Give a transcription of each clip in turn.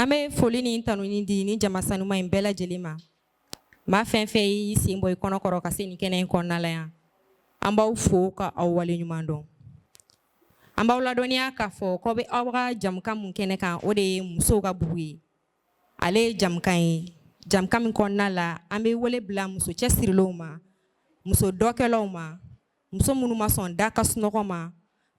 An bɛ foli ni tanuni di ni jama sanuma in bɛɛ lajɛlen ma. Maa fɛn fɛn y'i sen bɔ i kɔnɔ kɔrɔ ka se nin kɛnɛ in kɔnɔna la yan, an b'aw fo ka aw waleɲuman dɔn. An b'aw ladɔnniya k'a fɔ k'aw bɛ aw ka jamukan mun kɛnɛ kan, o de ye Musow ka Bugu ye. Ale ye jamukan ye, jamukan min kɔnɔna la an bɛ wele bila muso cɛsirilenw ma, muso dɔkɛlaw ma, muso minnu ma sɔn da ka sunɔgɔ ma,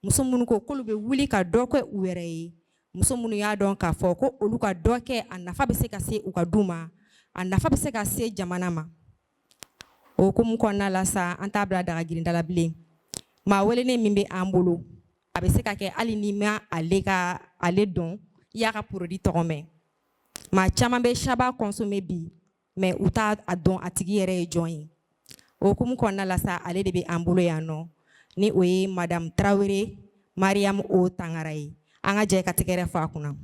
muso minnu ko k'olu bɛ wuli ka dɔ kɛ u yɛrɛ ye, muso minnu y'a dɔn k'a fɔ ko olu ka dɔ kɛ, a nafa bɛ se ka se u ka du ma, a nafa bɛ se ka se jamana ma. O hukumu kɔnɔna la sa, an t'a bila daga girinda la bilen. Maa welenen min bɛ an bolo, a bɛ se ka kɛ hali n'i ma ale ka ale dɔn, i y'a ka produit tɔgɔ mɛn. Maa caman bɛ Shaba consommer bi, mais u t'a a dɔn a tigi yɛrɛ ye jɔn ye. O hukumu kɔnɔna la sa, ale de bɛ an bolo yan nɔ, ni o ye Madame Tarawele Mariam O Tangara ye. An ka jɛ ka tɛgɛrɛ fɔ a kunna.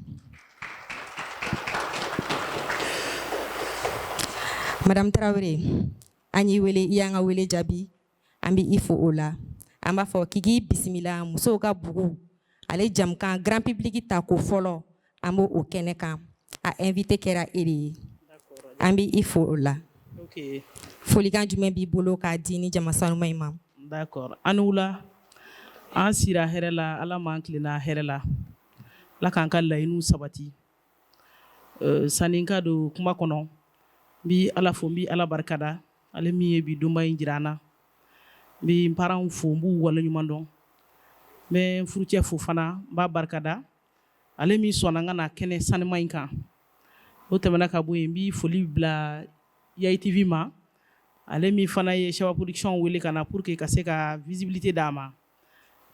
Madame Tarawele, an y'i wele, i y'an ka wele jaabi, an bɛ i fo o la. An b'a fɔ k'i k'i bisimila Musow ka Bugu ale jamukan grand public ta ko fɔlɔ, an b'o o kɛnɛ kan. A invité kɛra e de ye, an bɛ i fo o la. Folikan jumɛn b'i bolo k'a di ni jama sanuma in ma? D'accord, an wula, an sira hɛrɛ la, Ala m'an tilenna hɛrɛ la, Ala k'an ka laɲiniw sabati. Sani n ka don kuma kɔnɔ, n bi Ala fo, n bi Ala barikada, ale min ye bi donba in jira an na. N bi n parents fo, n b'u waleɲuman dɔn. N bɛ n furucɛ fo fana, n b'a barikada, ale min sɔnna n ka na kɛnɛ sanuma in kan. O tɛmɛna ka bɔ yen, n bi foli bila Yayi TV ma, ale min fana ye Shaba Production wele ka na pour que ka se ka visibilité d'a ma.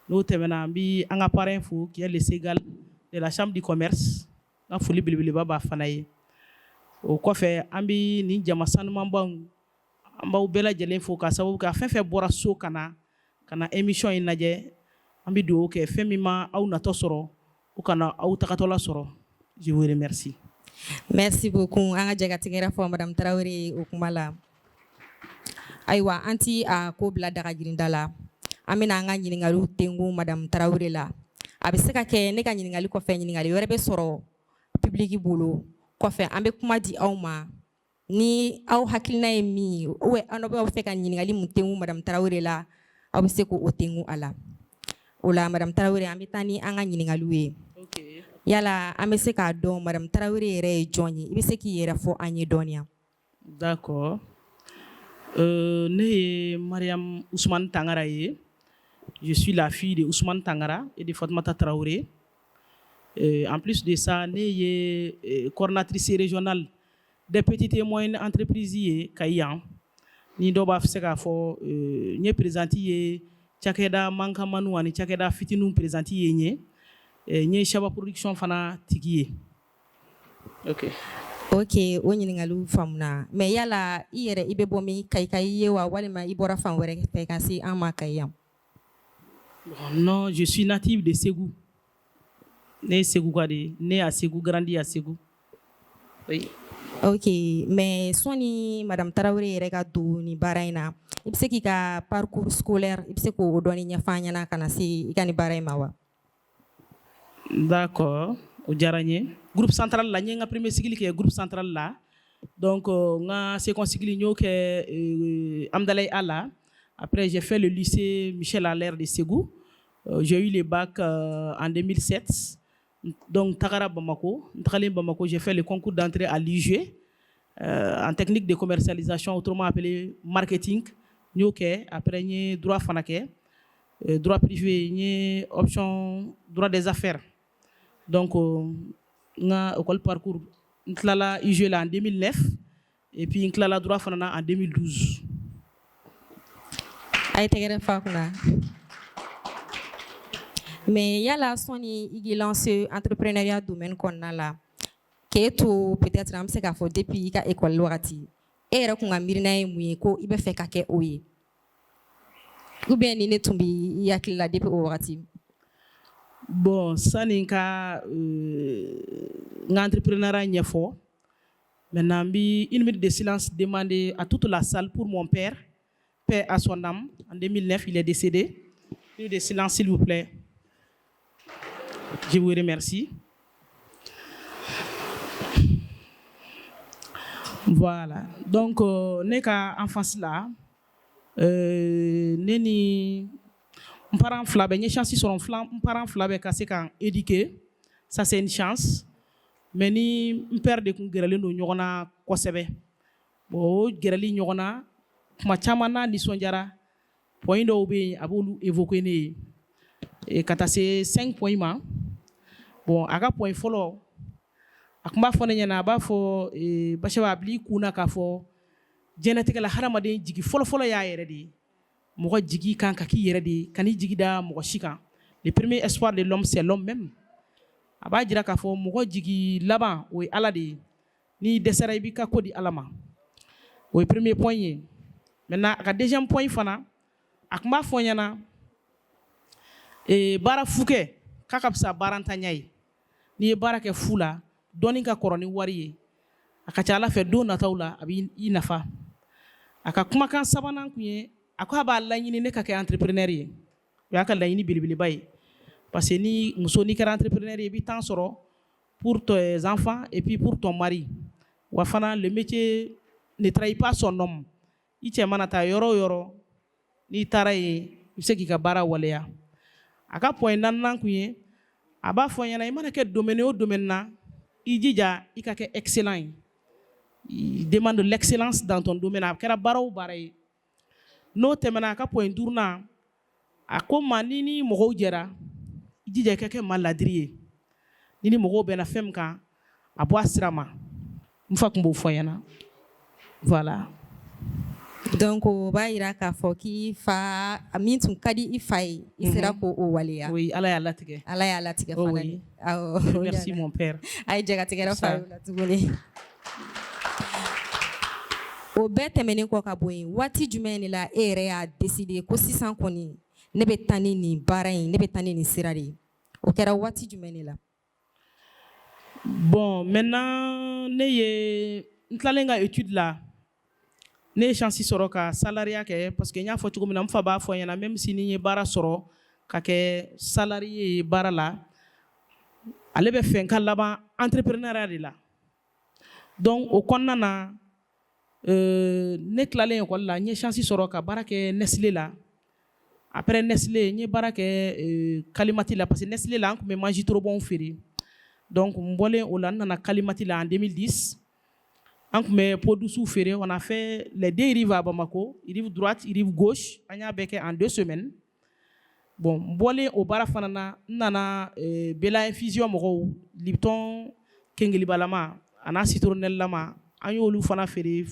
N'o tɛmɛna, n bi an ka parrain fo, qui est le Ségal de la Chambre du commerce. N ka foli belebeleba b'a fana ye. O kɔfɛ, an bi nin jama sanumanbaw, an b'aw bɛɛ lajɛlen fo ka sababu kɛ fɛn fɛn bɔra so ka na émission in lajɛ. An bɛ dugawu kɛ, fɛn min ma aw natɔ sɔrɔ, o kana aw tagatɔla sɔrɔ. Je vous remercie. Merci beaucoup. An ka jɛ ka tɛgɛrɛ fɔ Madame Tarawele o kuma la. Ayiwa, an ti a ko bila daga girinda la, an bɛna an ka ɲininkaliw tengu Madame Tarawele la. A bɛ se ka kɛ ne ka ɲininkali kɔfɛ, ɲininkali wɛrɛ bɛ sɔrɔ public bolo. Kɔfɛ, an bɛ kuma di aw ma ni aw hakilina ye min ye, ou aw bɛ fɛ ka ɲininkali mun tengu Madame Tarawele la, aw bɛ se k'o tengu a la. O la, Madame Tarawele, an bɛ taa ni an ka ɲininkaliw ye. Yala an bɛ se k'a dɔn Madame Tarawele yɛrɛ ye jɔn ye? I bɛ se k'i yɛrɛ fɔ an ye dɔɔni? D'accord. Ne ye Mariam Ousmane Tangara ye. Je suis la fille de Ousmane Tangara et de Fatoumata Traoré. En plus de ça, ne ye coordonnatrice régionale des petites et moyennes entreprises ye Kayi yan. Ni dɔw b'a se k'a fɔ, n ye présidente ye cakɛda mankamaniw ani cakɛda fitininw présidente ye. N ye Shaba Production fana tigi ye. Ok. Ok, o ɲininkaliw faamuna. Mais yala i yɛrɛ, i bɛ bɔ min? Kayikayi ye wa, walima i bɔra fan wɛrɛ fɛ ka se an ma Kayi yan? Bon, non, je suis native de Ségou. Ne ye Ségou ka de ye. Né à Ségou, grandi à Ségou. Oui. Ok, mais sɔni Madame Tarawele yɛrɛ ka don nin baara in na, i bɛ se k'i ka parcours scolaire, i bɛ se k'o dɔɔni ɲɛfɔ an ɲɛna ka na se i ka nin baara in ma wa? D'accord, o diyara n ye. Groupe central la, n ye n ka premier cycle kɛ groupe central la. Donc n ka second cycle, n y'o kɛ Amdalaye A la. Après, j'ai fait le lycée Michel Allaire de Ségou. J'ai eu le bac en 2007. Donc n tagara Bamako. N tagalen Bamako, j'ai fait le concours d'entrée à l'IG en technique de commercialisation, autrement appelé marketing. N y'o kɛ. Après, n ye droit fana kɛ. Droit privé, n ye option droit des affaires. Donc n ka école parcours, n tilala IG la en 2009 et puis n tilala droit fana na en 2012. A ye tɛgɛrɛ fɔ a kunna. Mais yala sɔnni i k'i lancer entrepreneuriat domaine kɔnɔna la, k'e to peut-être an bɛ se k'a fɔ depuis i ka école wagati, e yɛrɛ kun ka miirina ye mun ye ko i bɛ fɛ ka kɛ o ye? Ou bien ni ne tun bɛ i hakili la depuis o wagati? Bon, sani n ka n ka entrepreneuriat ɲɛfɔ, maintenant n bi une minute de silence demander à toute la salle pour mon père, paix à son âme. En 2009, il est décédé. Une minute de silence, s'il vous plaît. Je vous remercie. Voilà, donc ne ka enfance la, ne ni n parent fila bɛɛ, n ye chance sɔrɔ n parent fila bɛɛ ka se ka éduquer, ça c'est une chance. Mais ni n père de tun gɛrɛlen don ɲɔgɔn na kosɛbɛ. Bon, o gɛrɛli ɲɔgɔn na, tuma caman n'a nisɔndiyara, point dɔw bɛ yen, a b'olu évoquer ne ye ka taa se 5 points ma. Bon, a ka point fɔlɔ, a tun b'a fɔ ne ɲɛna, a b'a fɔ: "Basɛba, a bila i kun na k'a fɔ diɲɛlatigɛ la, hadamaden jigi fɔlɔfɔlɔ y'a yɛrɛ de ye. Mɔgɔ jigi kan ka k'i yɛrɛ de ye, kan'i jigi da mɔgɔ si kan. Le premier espoir de l'homme, c'est l'homme même." A b'a jira k'a fɔ mɔgɔ jigi laban, o ye Ala de ye. N'i dɛsɛra, i b'i ka ko di Ala ma. O ye premier point ye. Maintenant, a ka deuxième point fana, a tun b'a fɔ n ɲɛna, baara fu kɛ, k'a ka fisa baarantanya ye. N'i ye baara kɛ fu la, dɔnni ka kɔrɔ ni wari ye, a ka ca Ala fɛ, don nataw la, a b'i nafa. A ka kumakan sabanan tun ye, a ko a b'a laɲini ne ka kɛ entrepreneur ye. O y'a ka laɲini belebeleba ye, parce que ni muso, n'i kɛra entrepreneur ye, i bɛ temps sɔrɔ pour tes enfants et puis pour ton mari. Wa fana, le métier ne trahit pas son homme. I cɛ mana taa yɔrɔ o yɔrɔ, n'i taara yen, i bɛ se k'i ka baara waleya. A ka point naaninan tun ye, a b'a fɔ n ɲɛna, i mana kɛ domaine o domaine na, i jija i ka kɛ excellent ye. Il demande l'excellence dans ton domaine, a kɛra baara o baara ye. N'o tɛmɛna, a ka point duurunan, a ko n ma, ni ni mɔgɔw jɛra, i jija i ka kɛ maa ladiri ye. Ni ni mɔgɔw bɛnna fɛn min kan, a bɔ a sira ma. N fa tun b'o fɔ n ɲɛna, voilà. Donc o b'a jira k'a fɔ k'i fa, min tun ka di i fa ye, i sera k'o waleya. Oui, Ala y'a latigɛ. Ala y'a latigɛ Oh fana. oui. Awɔ. Merci mon père. A ye jɛ ka tɛgɛrɛ f'a ye o la tuguni. O bɛɛ tɛmɛnen kɔ ka bɔ yen, waati jumɛn de la e yɛrɛ y'a décider ko sisan kɔni, ne bɛ taa ni nin baara in, ne bɛ taa ni nin sira de ye? O kɛra waati jumɛn de la? Bon, maintenant, ne ye n tilalen ka étude la, ne ye chance sɔrɔ ka salariat kɛ, parce que n y'a fɔ cogo min na, n fa b'a fɔ n ɲɛna, même si ni n ye baara sɔrɔ ka kɛ salarié ye baara la, ale bɛ fɛ n ka laban entrepreneuriat de la. Donc o kɔnɔna na, ne tilalen école la, n ye chance sɔrɔ ka baara kɛ Nestlé la. Après Nestlé, n ye baara kɛ Kalimati la, parce que Nestlé la, an tun bɛ Mangi trop bon feere. Donc n bɔlen o la, n nana Kalimati la en 2010. An tun bɛ peau douce feere. On a fait les deux rives à Bamako, rive droite, rive gauche, an y'a bɛɛ kɛ en 2 semaines. Bon, n bɔlen o baara fana na, n nana Bela Infusion mɔgɔw, Lipton kengelibalama a n'a citronnelle, an y'olu fana feere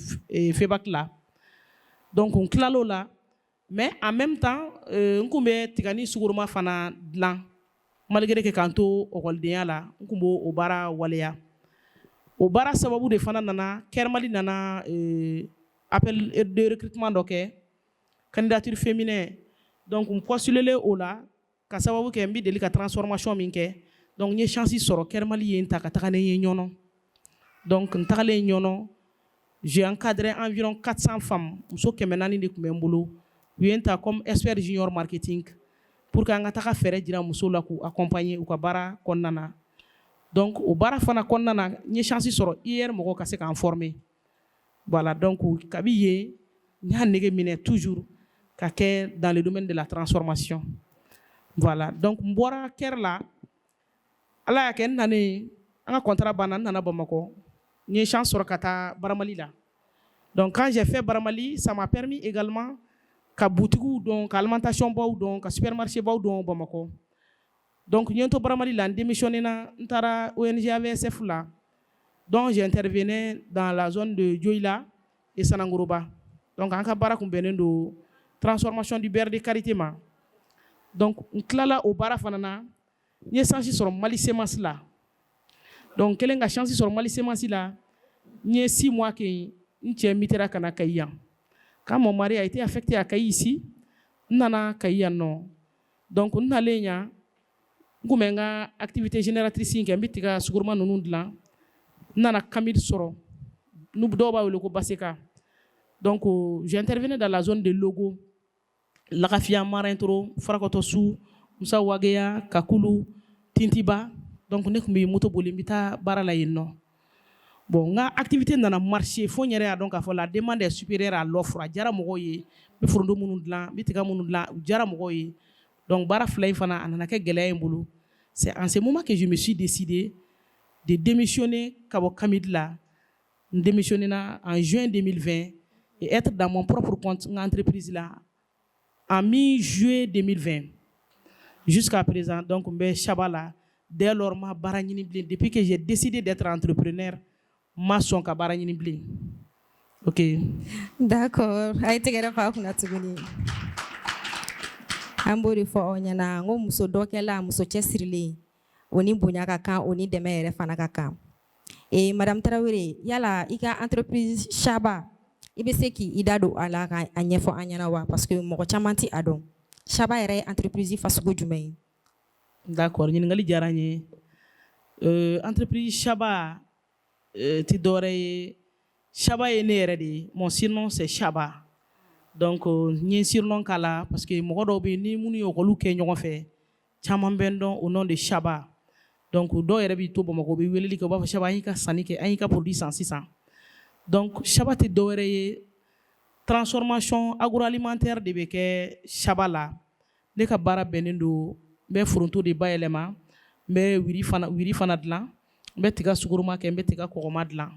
Febac la. Donc n tilal'o la, mais en même temps, n kun bɛ tiga ni sukoroma fana dilan. Malgré que k'an to ekɔlidenya la, n kun b'o o baara waleya. O baara sababu de fana nana, Care Mali nana appel de recrutement dɔ kɛ, candidature féminin. Donc n postulé o la, ka sababu kɛ n bɛ deli ka transformation min kɛ. Donc n ye chance sɔrɔ, Care Mali ye n ta ka taga ne ye Ɲɔnɔ. Donc n tagalen Ɲɔnɔ, j'ai encadré environ 400 femmes. Muso 400 de tun bɛ n bolo. U ye n ta comme expert junior marketing pour que an ka taga fɛɛrɛ jira musow la, k'u accompagner u ka baara kɔnɔna na. Donc o baara fana kɔnɔna na, n ye chance sɔrɔ IER mɔgɔw ka se k'an former. Voilà, donc kabi yen, n y'a nege minɛ toujours ka kɛ dans le domaine de la transformation. Voilà, donc n bɔra Care la, Ala y'a kɛ n nanen, an ka contrat banna, n nana Bamakɔ. N ye chance sɔrɔ ka taa Baramali la. Donc quand j'ai fait Baramali, ça m'a permis également ka butigiw dɔn, ka alimentation baw dɔn, ka supermarché baw dɔn Bamakɔ. Donc n ye n to Baramali la, n démissionné na, n taara ONG AVSF la. Donc j'intervenais dans la zone de Dioïla et Sanangoroba. Donc an ka baara kun bɛnnen don transformation du beurre de karité ma. Donc n tilala o baara fana na, n ye chance sɔrɔ Mali Semence la. Donc n kɛlen ka chance sɔrɔ Mali Semence la, n ye 6 mois kɛ yen. N cɛ mutera ka na Kayi yan. Quand mon mari a été affecté à Kayi ici, n nana Kayi yan nɔ. Donc n nalen yan, n kun bɛ n ka activité génératrice kɛ, n bɛ tiga sukoroma ninnu dilan. N nana Kamil sɔrɔ, dɔw b'a wele ko Baseka. Donc j'intervenais dans la zone de Logo, Lagafiya, Marintoro, Farakɔtɔsu, Musa Wageya, Kakulu, Tintiba. Donc ne tun bɛ moto boli, n bɛ taa baara la yen nɔ. Bon, n ka activité nana marcher fo n yɛrɛ y'a dɔn k'a fɔ la demande est supérieure à l'offre. A diyara mɔgɔw ye. N bɛ foronto minnu dilan, n bɛ tiga minnu dilan, u diyara mɔgɔw ye. Donc baara fila in fana, a nana kɛ gɛlɛya ye n bolo. C'est en ce moment que je me suis décidé de démissionner ka bɔ Kamid la. N démissionné na en juin 2020 et être dans mon propre compte, n ka entreprise la, en mi-juillet 2020 jusqu'à présent. Donc n bɛ Saba la. Dès lors, ma baara ɲini bilen. Depuis que j'ai décidé d'être entrepreneur, n ma sɔn ka baara ɲini bilen. Ok. D'accord, a ye tɛgɛrɛ f'a kunna tuguni. An b'o de fɔ aw ɲɛna n ko muso dɔkɛla, muso cɛsirilen, o ni bonya ka kan, o ni dɛmɛ yɛrɛ fana ka kan. Madame Tarawele, yala i ka entreprise Saba, i bɛ se k'i da don a la ka a ɲɛfɔ an ɲɛna wa? Parce que mɔgɔ caman tɛ a dɔn. Saba yɛrɛ ye entreprise fasugu jumɛn ye? D'accord, ɲininkali diyara n ye. Entreprise Saba ti dɔwɛrɛ ye, Saba ye ne yɛrɛ de ye. Mon surnom, c'est Saba. Donc n ye surnom k'a la parce que mɔgɔ dɔw bɛ yen, ni minnu ye école kɛ ɲɔgɔn fɛ, caman bɛ n dɔn au nom de Saba. Donc dɔw yɛrɛ b'i to Bamakɔ, u bɛ weleli kɛ, u b'a fɔ: "Saba, an y'i ka sanni kɛ, an y'i ka produit san sisan." Donc Saba tɛ dɔwɛrɛ ye, transformation agroalimentaire de bɛ kɛ Saba la. Ne ka baara bɛnnen don, n bɛ foronto de bayɛlɛma, n bɛ wiri fana dilan, n bɛ tiga sukoroma kɛ, n bɛ tiga kɔgɔma dilan.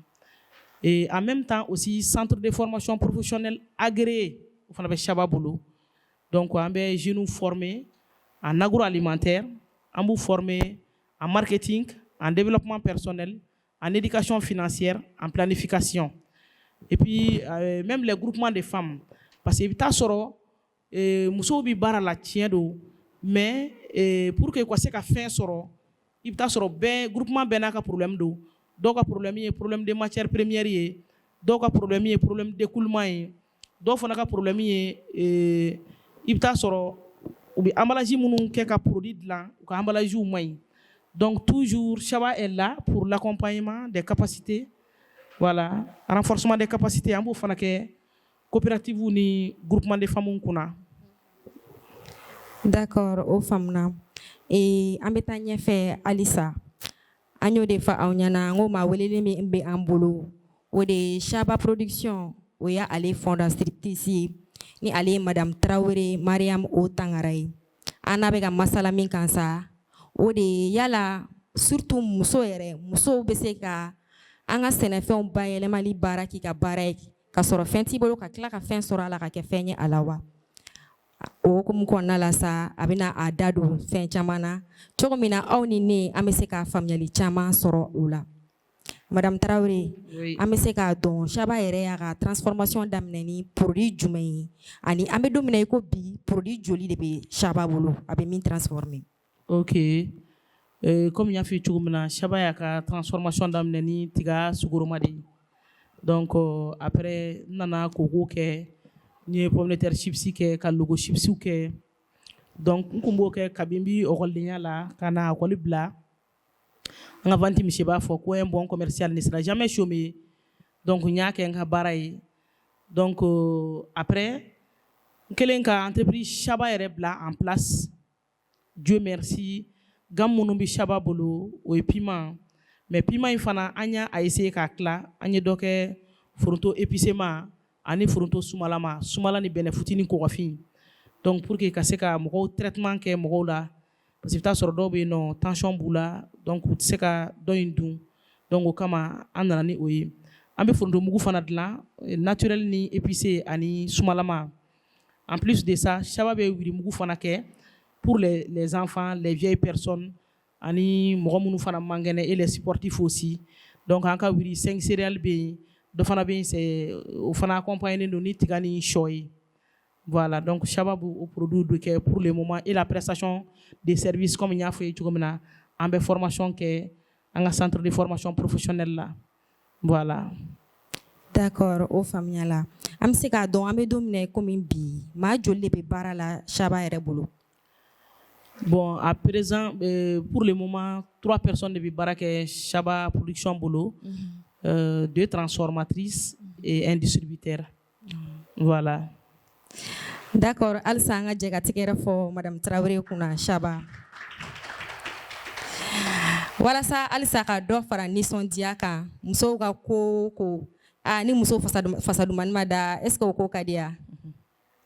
Et en même temps aussi, centre de formation professionnelle agréé, o fana bɛ Saba bolo. Donc an bɛ jeunes former en agroalimentaire, an b'u former en marketing, en développement personnel, en éducation financière, en planification, et puis même les groupements de femmes, parce que i bɛ taa sɔrɔ musow bɛ baara la, tiɲɛ don, mais pour que u ka se ka fɛn sɔrɔ, i bɛ taa sɔrɔ bɛɛ, groupement bɛɛ n'a ka problème don. Dɔw ka problème ye problème de matière première ye, dɔw ka problème ye problème d'écoulement ye, dɔw fana ka problème ye i bɛ taa sɔrɔ u bɛ emballage minnu kɛ ka produit dilan, u ka emballage man ɲi. Donc toujours, Saba est là pour l'accompagnement des capacités, voilà, renforcement des capacités. An b'o fana kɛ coopérative ni groupement de femmes kunna. D'accord, o faamuna. An bɛ taa ɲɛfɛ halisa. An y'o de fɔ aw ɲɛna n ko maa welelen min bɛ an bolo, o de ye Saba Production, o ye ale fondatrice ye, ni ale ye Madame Tarawele Mariam O Tangara ye. An n'a bɛ ka masala min kan sa, o de ye yala surtout muso yɛrɛ, musow bɛ se ka an ka sɛnɛfɛnw bayɛlɛmali baara k'i ka baara ye ka sɔrɔ fɛn t'i bolo, ka tila ka fɛn sɔrɔ a la, ka kɛ fɛn ye a la wa? O hukumu kɔnɔna la sa, a bɛna a da don fɛn caman na cogo min na aw ni ne, an bɛ se ka faamuyali caman sɔrɔ o la. Madame Tarawele, an bɛ se k'a dɔn Saba yɛrɛ y'a ka transformation daminɛ ni produit jumɛn ye, ani an bɛ don min na i ko bi, produit joli de bɛ Saba bolo a bɛ min transformer? Ok, comme n y'a f'i ye cogo min na, Saba y'a ka transformation daminɛ ni tiga sukoroma de ye. Donc après, n nana koko kɛ, n ye pomme de terre chips kɛ, ka logo chips kɛ. Donc n kun b'o kɛ kabi n bi ekɔlidenya la ka na ekɔli bila. An ka vente monsieur b'a fɔ ko un bon commercial ne sera jamais chômé. Donc n y'a kɛ n ka baara ye. Donc après, n kɛlen ka entreprise Saba yɛrɛ bila en place, Dieu merci, gamme minnu bɛ Saba bolo, o ye piment. Mais piment in fana, an y'a essayer k'a tila. An ye dɔ kɛ foronto épicé ma ani foronto sumalama, sumala ni bɛnɛ futini, kɔgɔfin. Donc pour que ka se ka mɔgɔw traitement kɛ mɔgɔw la, parce que i bɛ taa sɔrɔ dɔw bɛ yen nɔ, tension b'u la, donc u tɛ se ka dɔ in dun. Donc o kama an nana ni o ye. An bɛ foronto mugu fana dilan, naturel ni épicé ani sumalama. En plus de ça, Saba bɛ wirimugu fana kɛ pour les enfants, les vieilles personnes ani mɔgɔ minnu fana man kɛnɛ, et les sportifs aussi. Donc an ka wiri 5 céréales bɛ yen, dɔ fana bɛ yen, c'est o fana accompagné don ni tiga ni sɔ ye. Voilà, donc Saba b'o produit de kɛ pour le moment. Et la prestation de service, comme n y'a fɔ i ye cogo min na, an bɛ formation kɛ an ka centre de formation professionnelle la. Voilà. D'accord, o faamuyala. An bɛ se k'a dɔn, an bɛ don min na i komi bi, maa joli de bɛ baara la Saba yɛrɛ bolo? Bon, à présent, pour le moment, trois personnes de bɛ baara kɛ Saba Production bolo. Deux transformatrices et un distributeur. Voilà. D'accord, halisa an ka jɛ ka tɛgɛrɛ fɔ Madame Tarawele kunna Saba. Walasa halisa ka dɔ fara nisɔndiya kan, musow ka ko ko aa ni muso fasa dumani ma da, est ce que o ko ka di ya?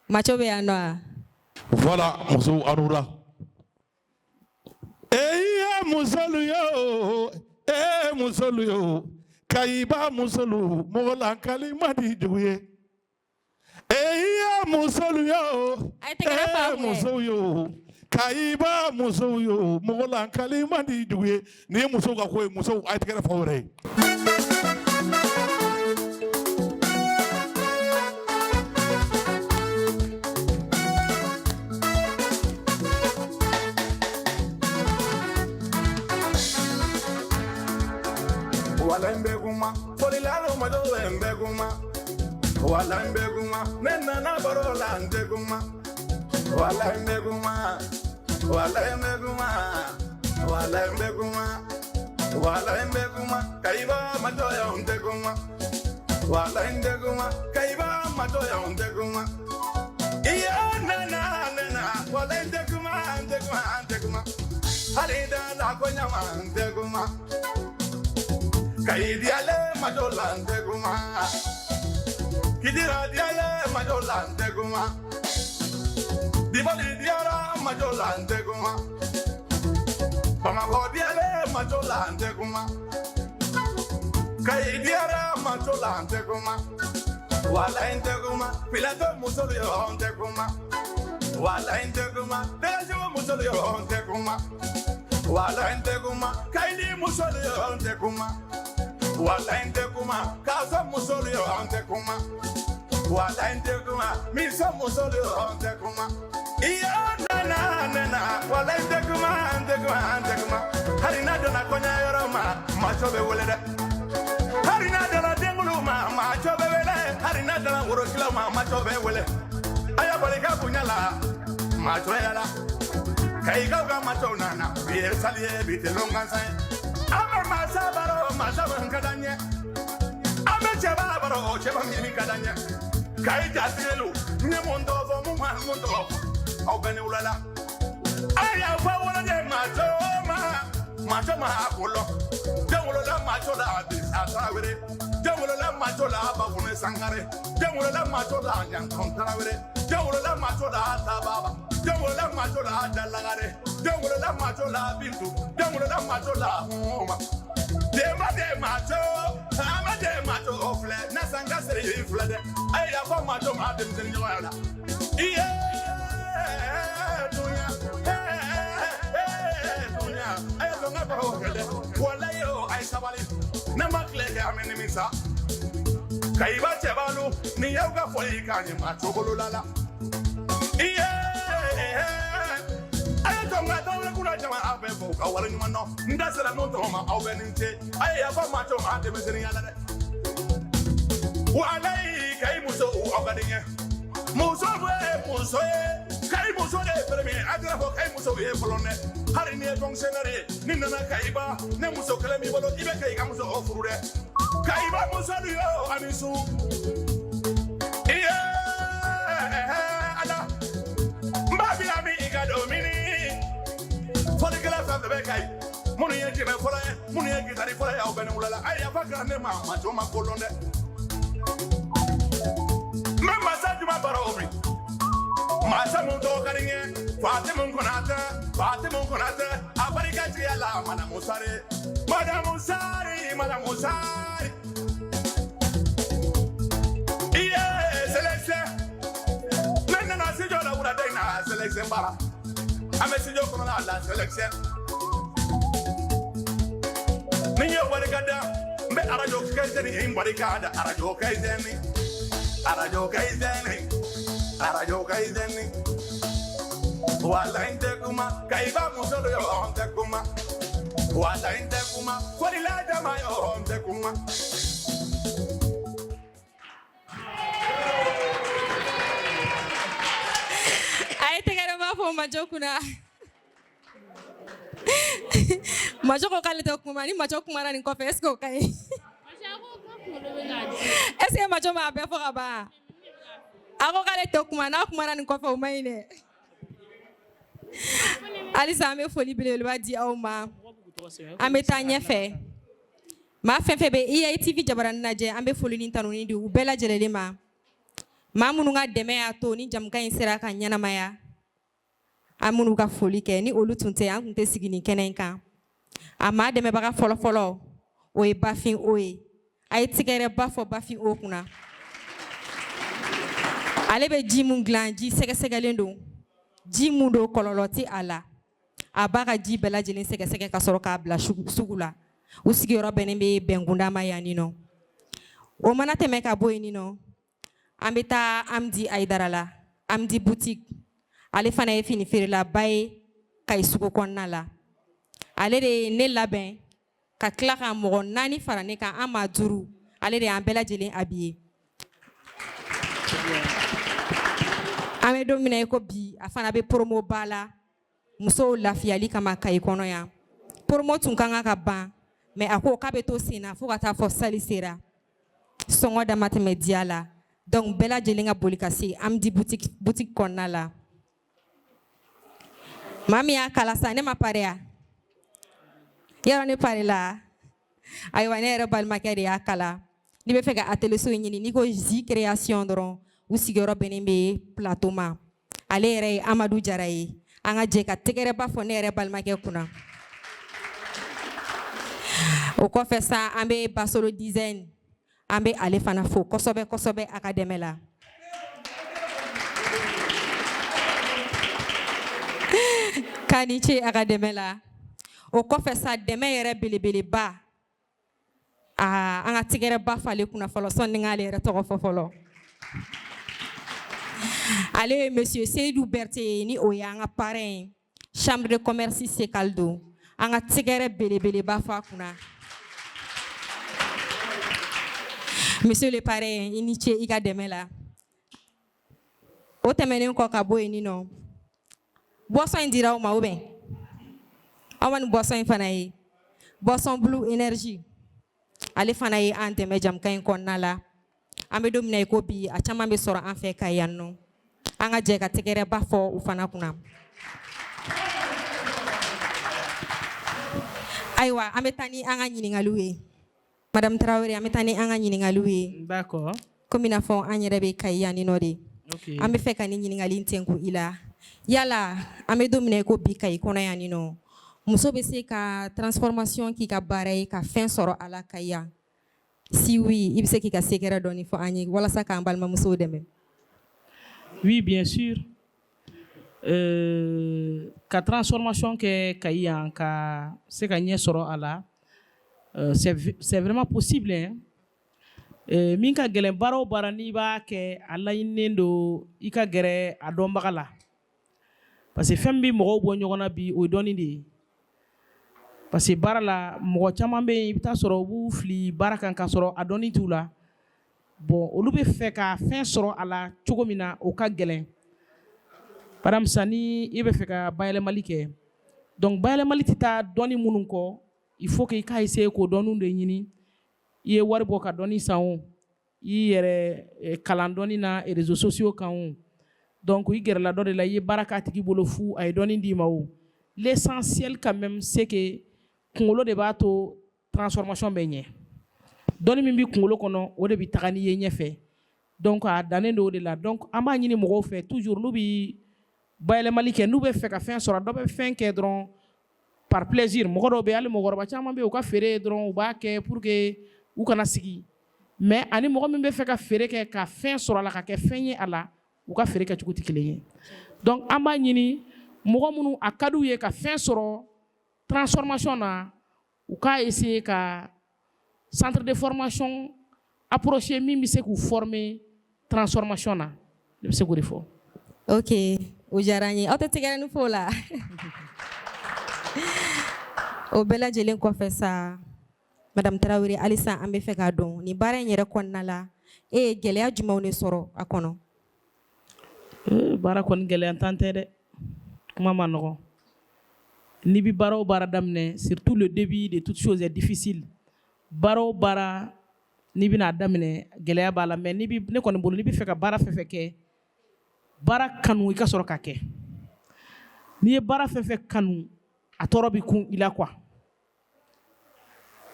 Maco bɛ yan nɔ wa? Voilà, musow arula. Eyi musolu yo, e musolu yo, Kayiba musolu, mɔgɔ lankali man di jugu ye. Eyi musolu yo, A ye tɛgɛrɛ f'a e kun ye. musow yo, Kayiba musow yo, mɔgɔ lankali man di jugu ye. Nin ye musow ka ko ye, musow a ye tɛgɛrɛ fɔ aw yɛrɛ ye. Wala n bɛ kuma fɔlila ma dɔw n bɛ kuma, wala n bɛ kuma, ne nana baro la n tɛ kuma, wala n bɛ kuma, wala n bɛ kuma, wala n bɛ kuma, wala n bɛ kuma, Kayiba ma dɔ n tɛ kuma, wala n tɛ kuma, Kayiba ma dɔ n tɛ kuma. Iya nana nana, wala n tɛ kuma, n tɛ kuma, n tɛ kuma, hali da la ko ɲama n tɛ kuma. Kayi diyale majo la n tɛ kuma, Kidira diyale majo la n tɛ kuma, Dibali diyara majo la n tɛ kuma, Bamakɔ diyale majo la n tɛ kuma, Kayi diyara majo la n tɛ kuma, wala n tɛ kuma, Filato musolu yo n tɛ kuma, wala n tɛ kuma, Dɛsɛ musolu yo n tɛ kuma, wala n tɛ kuma, Kayili musolu yo n tɛ kuma. Wala n tɛ kuma, Kaso musolu yo n tɛ kuma, wala n tɛ kuma, Miso musolu yo n tɛ kuma. Iya nana nana, wala n tɛ kuma, n tɛ kuma, n tɛ kuma. Hali n'a donna kɔɲɔyɔrɔ ma, maco bɛ wele dɛ. Hali n'a donna denkulu ma, maco bɛ wele. Hali n'a donna worosilaw ma, maco bɛ wele. A y'a bali ka bonya la, maco yala. Kayikaw ka maco nana, bi ye sali ye, bi tɛ lon gansan ye. An bɛ masa baro, masa min ka d'an ye. An bɛ cɛba baro, o cɛba min ka d'an ye. Kayi jatigɛlu, n ye mun tɔgɔ fɔ, mun ma mun tɔgɔ fɔ, aw bɛɛ ni wula la. A y'a fɔ woloden maco ma, maco ma a ko lɔn. Den wolola maco la, a bi sa Tarawele. Den wolola maco la, a Bafunɛ Sankare. Den wolola maco la, a Ɲantɔn Tarawele. Den wolola maco la, a Tababa. Den wolola maco la, a Jalagare. Den wolola maco la, a Bintu. Den wolola maco la, a Huma. Denba de maco, ama de maco o filɛ, na sanka seri yi filɛ dɛ. A ye yafa maco ma denmisɛnnin ɲɔgɔnya la. Iye dunya, dunya, a ye dɔn ka baro kɛ dɛ. Walayi o, a ye sabali. Ne ma tile kɛ, an bɛ nimisa. Kayiba cɛbalu, nin y'aw ka foli k'an ye maco bolo la la. Iye, a ye tɔn ka dɔwɛrɛ kunna jama, aw bɛ fo ka wale ɲuman dɔn. N da sera min tɔgɔ ma, aw bɛ nin ce. A ye yafa maco ma denmisɛnninya la dɛ. Walayi, Kayi muso, aw ka di n ye. Muso ye muso ye, Kayi muso de ye premier. A tɛna fɔ Kayi muso ye fɔlɔ dɛ. Hali n'i ye fonctionnaire ye, n'i nana Kayiba, ne muso kelen b'i bolo, i bɛ Kayi ka muso o furu dɛ. Kayiba muso de yo, ani su. Iye Ala, n b'a bila min i ka don mini. Fɔlikɛla fɛn fɛn bɛ Kayi, minnu ye jɛbɛ fɔlɔ ye, minnu ye gitari fɔlɔ ye, aw bɛɛ ni wula la. A ye yafa kɛ ne ma, maco ma ko lɔn dɛ. N bɛ masa juma baro bi. Masa mun tɔgɔ ka di n ye, Fatimu Konatɛ, Fatimu Konatɛ, a barika tigiya la, Madamu Sari, Madamu Sari, Madamu Sari. Iye selection, ne nana studio la wulada in na selection bara. An bɛ studio kɔnɔna la selection. Ni n ye barika da, n bɛ arajo kɛsɛni in barika da, arajo kɛsɛni, arajo kɛsɛni, arajo kɛsɛni. Wala n tɛ kuma, Kayiba muso yo n tɛ kuma. Wala n tɛ kuma, fɔlila jama yo n tɛ kuma. A ye tɛgɛrɛ b'a fɔ Majo kunna. Majo ko k'ale tɛ kuma, ni Majo kumara nin kɔfɛ, est ce que o ka ɲi? Est ce que Majo m'a bɛɛ fɔ ka ban? A ko k'ale tɛ kuma, n'a kumara nin kɔfɛ o man ɲi dɛ. Halisa an bɛ foli belebeleba di aw ma. An bɛ taa ɲɛfɛ. Maa fɛn fɛn bɛ IATV jabaranin lajɛ, an bɛ foli ni tanuni di u bɛɛ lajɛlen ma. Maa minnu ka dɛmɛ y'a to ni jamukan in sera ka ɲɛnamaya, an minnu ka foli kɛ, ni olu tun tɛ, an tun tɛ sigi nin kɛnɛ in kan. A maa dɛmɛbaga fɔlɔfɔlɔ, o ye Bafin o ye. A ye tigɛrɛba fɔ Bafin o kunna. Ale bɛ ji mun dilan, ji sɛgɛsɛgɛlen don, ji mun don, kɔlɔlɔ tɛ a la. A b'a ka ji bɛɛ lajɛlen sɛgɛsɛgɛ ka sɔrɔ k'a bila sugu la. U sigiyɔrɔ bɛnnen bɛ Bɛnkunda ma yan nɔ. O mana tɛmɛ ka bɔ yen nɔ, an bɛ taa Amdi Ayidara la, Amdi Boutique. Ale fana ye fini feerelaba ye Kayi sugu kɔnɔna la. Ale de ye ne labɛn ka tila ka mɔgɔ naani fara ne kan, an maa duuru. Ale de y'an bɛɛ lajɛlen habillé. An bɛ don min na i ko bi, a fana bɛ promo ba la musow lafiyali kama Kayi kɔnɔ yan. Promo tun ka kan ka ban, mais a ko k'a bɛ to sen na fo ka taa fɔ sali sera. Sɔngɔ dama tɛmɛ diya la. Donc bɛɛ lajɛlen ka boli ka se Amdi Boutique kɔnɔna la. Maa min y'a kala sa, ne ma pare ya yɔrɔ, ne pare la. Ayiwa, ne yɛrɛ balimakɛ de y'a kala. N'i bɛ fɛ ka atelier so in ɲini, n'i ko Zi Création dɔrɔn, u sigiyɔrɔ bɛnnen bɛ Plateau ma. Ale yɛrɛ ye Amadu Jara ye. An ka jɛ ka tɛgɛrɛba fɔ ne yɛrɛ balimakɛ kunna. O kɔfɛ sa, an bɛ Basolo Design, an bɛ ale fana fo kosɛbɛ kosɛbɛ a ka dɛmɛ la. K'a ni ce a ka dɛmɛ la. O kɔfɛ sa, dɛmɛ yɛrɛ belebeleba, aa, an ka tigɛrɛba f'ale kunna fɔlɔ sɔnni k'ale yɛrɛ tɔgɔ fɔ fɔlɔ. Ale ye monsieur Seydou Berté ye, ni o ye an ka parrain ye, chambre de commerce SECAL don. An ka tigɛrɛ belebeleba fɔ a kunna. Monsieur le parrain, i ni ce i ka dɛmɛ la. O tɛmɛnen kɔ ka bɔ yen nɔ, boisson in dira aw ma ou bien aw ma nin boisson in fana ye? Boisson Blue Énergie, ale fana ye an dɛmɛ jamukan in kɔnɔna la. An bɛ don min na i ko bi, a caman bɛ sɔrɔ an fɛ ka yan nɔ. An ka jɛ ka tɛgɛrɛba fɔ u fana kunna. Ayiwa, an bɛ taa ni an ka ɲininkaliw ye. Madame Traoré, an bɛ taa ni an ka ɲininkaliw ye. D'accord. Komi n'a fɔ an yɛrɛ bɛ Kayi yan nɔ de. Ok. An bɛ fɛ ka nin ɲininkali in tɛnku i la. Yala an bɛ don min na i ko bi, Kayi kɔnɔ yan nɔ, muso bɛ se ka transformation k'i ka baara ye ka fɛn sɔrɔ a la Kayi yan? Si oui, i bɛ se k'i ka secret dɔɔni fɔ an ye walasa k'an balimamusow dɛmɛ. Oui, bien sûr. Ka transformation kɛ Kayi yan ka se ka ɲɛ sɔrɔ a la, c'est vraiment possible, hein. Min ka gɛlɛn, baara o baara n'i b'a kɛ, a laɲininen don i ka gɛrɛ a dɔnbaga la, parce que fɛn min bɛ mɔgɔw bɔ ɲɔgɔn na bi, o ye dɔnni de ye. Parce que baara la, mɔgɔ caman bɛ yen, i bɛ taa sɔrɔ u b'u fili baara kan k'a sɔrɔ a dɔnni t'u la. Bon, olu bɛ fɛ ka fɛn sɔrɔ a la cogo min na, o ka gɛlɛn. Par exemple sisan, ni i bɛ fɛ ka bayɛlɛmali kɛ, donc bayɛlɛmali tɛ taa dɔnni minnu kɔ, il faut que i k'a essayer k'o dɔnniw de ɲini. I ye wari bɔ ka dɔnni san o, i yɛrɛ kalan dɔnni na réseaux sociaux kan o, donc i gɛrɛla dɔ de la, i ye baara k'a tigi bolo fu, a ye dɔnni d'i ma o, l'essentiel quand même, c'est que kunkolo de b'a to transformation bɛ ɲɛ. Dɔnni min bɛ kunkolo kɔnɔ, o de bɛ taga n'i ye ɲɛfɛ. Donc a dannen don o de la. Donc an b'a ɲini mɔgɔw fɛ toujours, n'u bɛ bayɛlɛmali kɛ, n'u bɛ fɛ ka fɛn sɔrɔ. Dɔ bɛ fɛn kɛ dɔrɔn par plaisir. Mɔgɔ dɔw bɛ, hali mɔgɔkɔrɔba caman bɛ yen, u ka feere dɔrɔn u b'a kɛ pour que u kana sigi. Mais ani mɔgɔ min bɛ fɛ ka feere kɛ ka fɛn sɔrɔ a la, ka kɛ fɛn ye a la, u ka feere kɛcogo tɛ kelen ye. Donc an b'a ɲini mɔgɔ minnu a ka d'u ye ka fɛn sɔrɔ transformation na, u k'a essayer ka centre de formation approcher min bɛ se k'u former transformation na. Ne bɛ se k'o de fɔ. Ok, o diyara n ye. Aw tɛ tɛgɛrɛ fɔ o la. O bɛɛ lajɛlen kɔfɛ sa, madame Tarawele, halisa an bɛ fɛ k'a dɔn, nin baara in yɛrɛ kɔnɔna la, e ye gɛlɛya jumɛnw de sɔrɔ a kɔnɔ? Baara kɔni gɛlɛya tan tɛ dɛ, kuma ma nɔgɔn. N'i bɛ baara o baara daminɛ, surtout le début de toute chose est difficile. Baara o baara n'i bɛna daminɛ, gɛlɛya b'a la. Mais n'i bɛ, ne kɔni bolo, n'i bɛ fɛ ka baara fɛn fɛn kɛ, baara kanu i ka sɔrɔ ka kɛ. N'i ye baara fɛn fɛn kanu, a tɔɔrɔ bɛ kun i la quoi.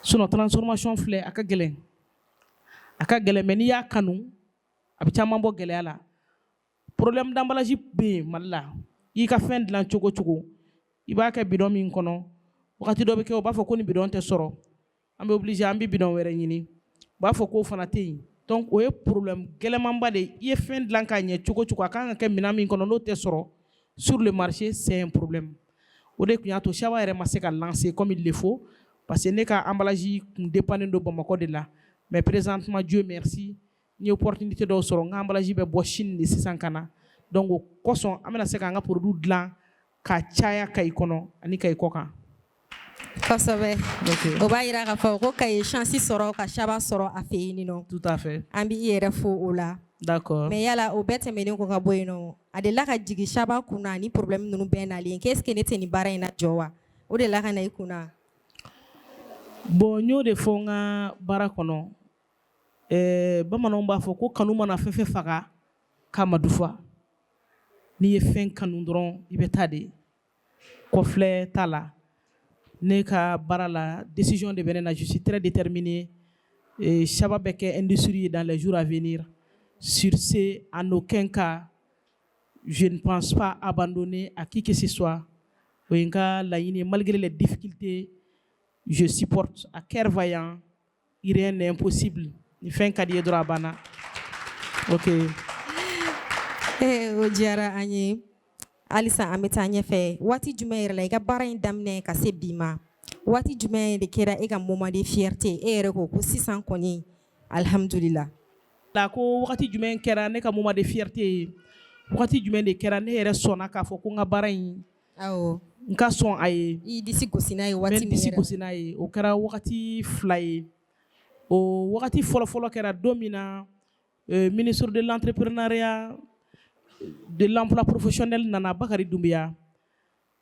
Sinon transformation filɛ, a ka gɛlɛn, a ka gɛlɛn, mais n'i y'a kanu, a bɛ caman bɔ gɛlɛya la. Problème d'emballage bɛ yen Mali la. I ka fɛn dilan cogo o cogo, i b'a kɛ bidon min kɔnɔ, wagati dɔ bɛ kɛ, u b'a fɔ ko ni bidon tɛ sɔrɔ, an bɛ obligé an bɛ bidon wɛrɛ ɲini, u b'a fɔ k'o fana tɛ yen. Donc o ye problème gɛlɛmanba de ye. I ye fɛn dilan k'a ɲɛ cogo o cogo, a kan ka kɛ minɛn min kɔnɔ, n'o tɛ sɔrɔ sur le marché, c'est un problème. O de tun y'a to Saba yɛrɛ ma se ka lancer comme il le faut, parce que ne ka emballage tun dépendait don Bamakɔ de la. Mais présentement, Dieu merci, n ye opportunité dɔw sɔrɔ, n ka emballage bɛ bɔ Chine de sisan ka na. Donc o kosɔn, an bɛna se k'an ka produit dilan ka caya Kayi kɔnɔ ani Kayi kɔ kan. Kosɛbɛ, o b'a yira k'a fɔ ko Kayi ye chance sɔrɔ ka Saba sɔrɔ a fɛ yen nɔ. Tout à fait. An bɛ i yɛrɛ fo o la. D'accord. Mais yala o bɛɛ tɛmɛnen kɔ ka bɔ yen nɔ, a delila ka jigin Saba kunna ni problème ninnu bɛɛ nalen, qu'est-ce que ne tɛ nin baara in na jɔ wa? O delila ka na i kunna? Bon, n y'o de fɔ n ka baara kɔnɔ. Bamananw b'a fɔ ko kanu mana fɛn fɛn faga k'a ma dufa. N'i ye fɛn kanu dɔrɔn, i bɛ taa de, kɔfilɛ t'a la. Ne ka baara la, décision de bɛ ne na, je suis très déterminé et Saba bɛ kɛ industrie ye dans les jours à venir. Sur ce, en aucun cas je ne pense pas abandonner à qui que ce soit. O ye n ka laɲini ye. Malgré les difficultés, je supporte à cœur vaillant. Rien n'est impossible. Ni fɛn ka di ye dɔrɔn, a banna, ok. O diyara an ye. Halisa an bɛ taa ɲɛfɛ. Waati jumɛn yɛrɛ la, i ka baara in daminɛ ka se bi ma, waati jumɛn de kɛra e ka moment de fierté, e yɛrɛ ko ko sisan kɔni, alihamudulila? La ko wagati jumɛn kɛra ne ka moment de fierté ye? Wagati jumɛn de kɛra ne yɛrɛ sɔnna k'a fɔ ko n ka baara in, n ka sɔn a ye? I disi gosi n'a ye waati n min disi yɛrɛ. Gosi n'a ye, o kɛra wagati fila ye. O wagati fɔlɔ-fɔlɔ kɛra don min na ministre de l'Entrepreneuriat, de l'Emploi professionnel nana, Bakary Doumbia,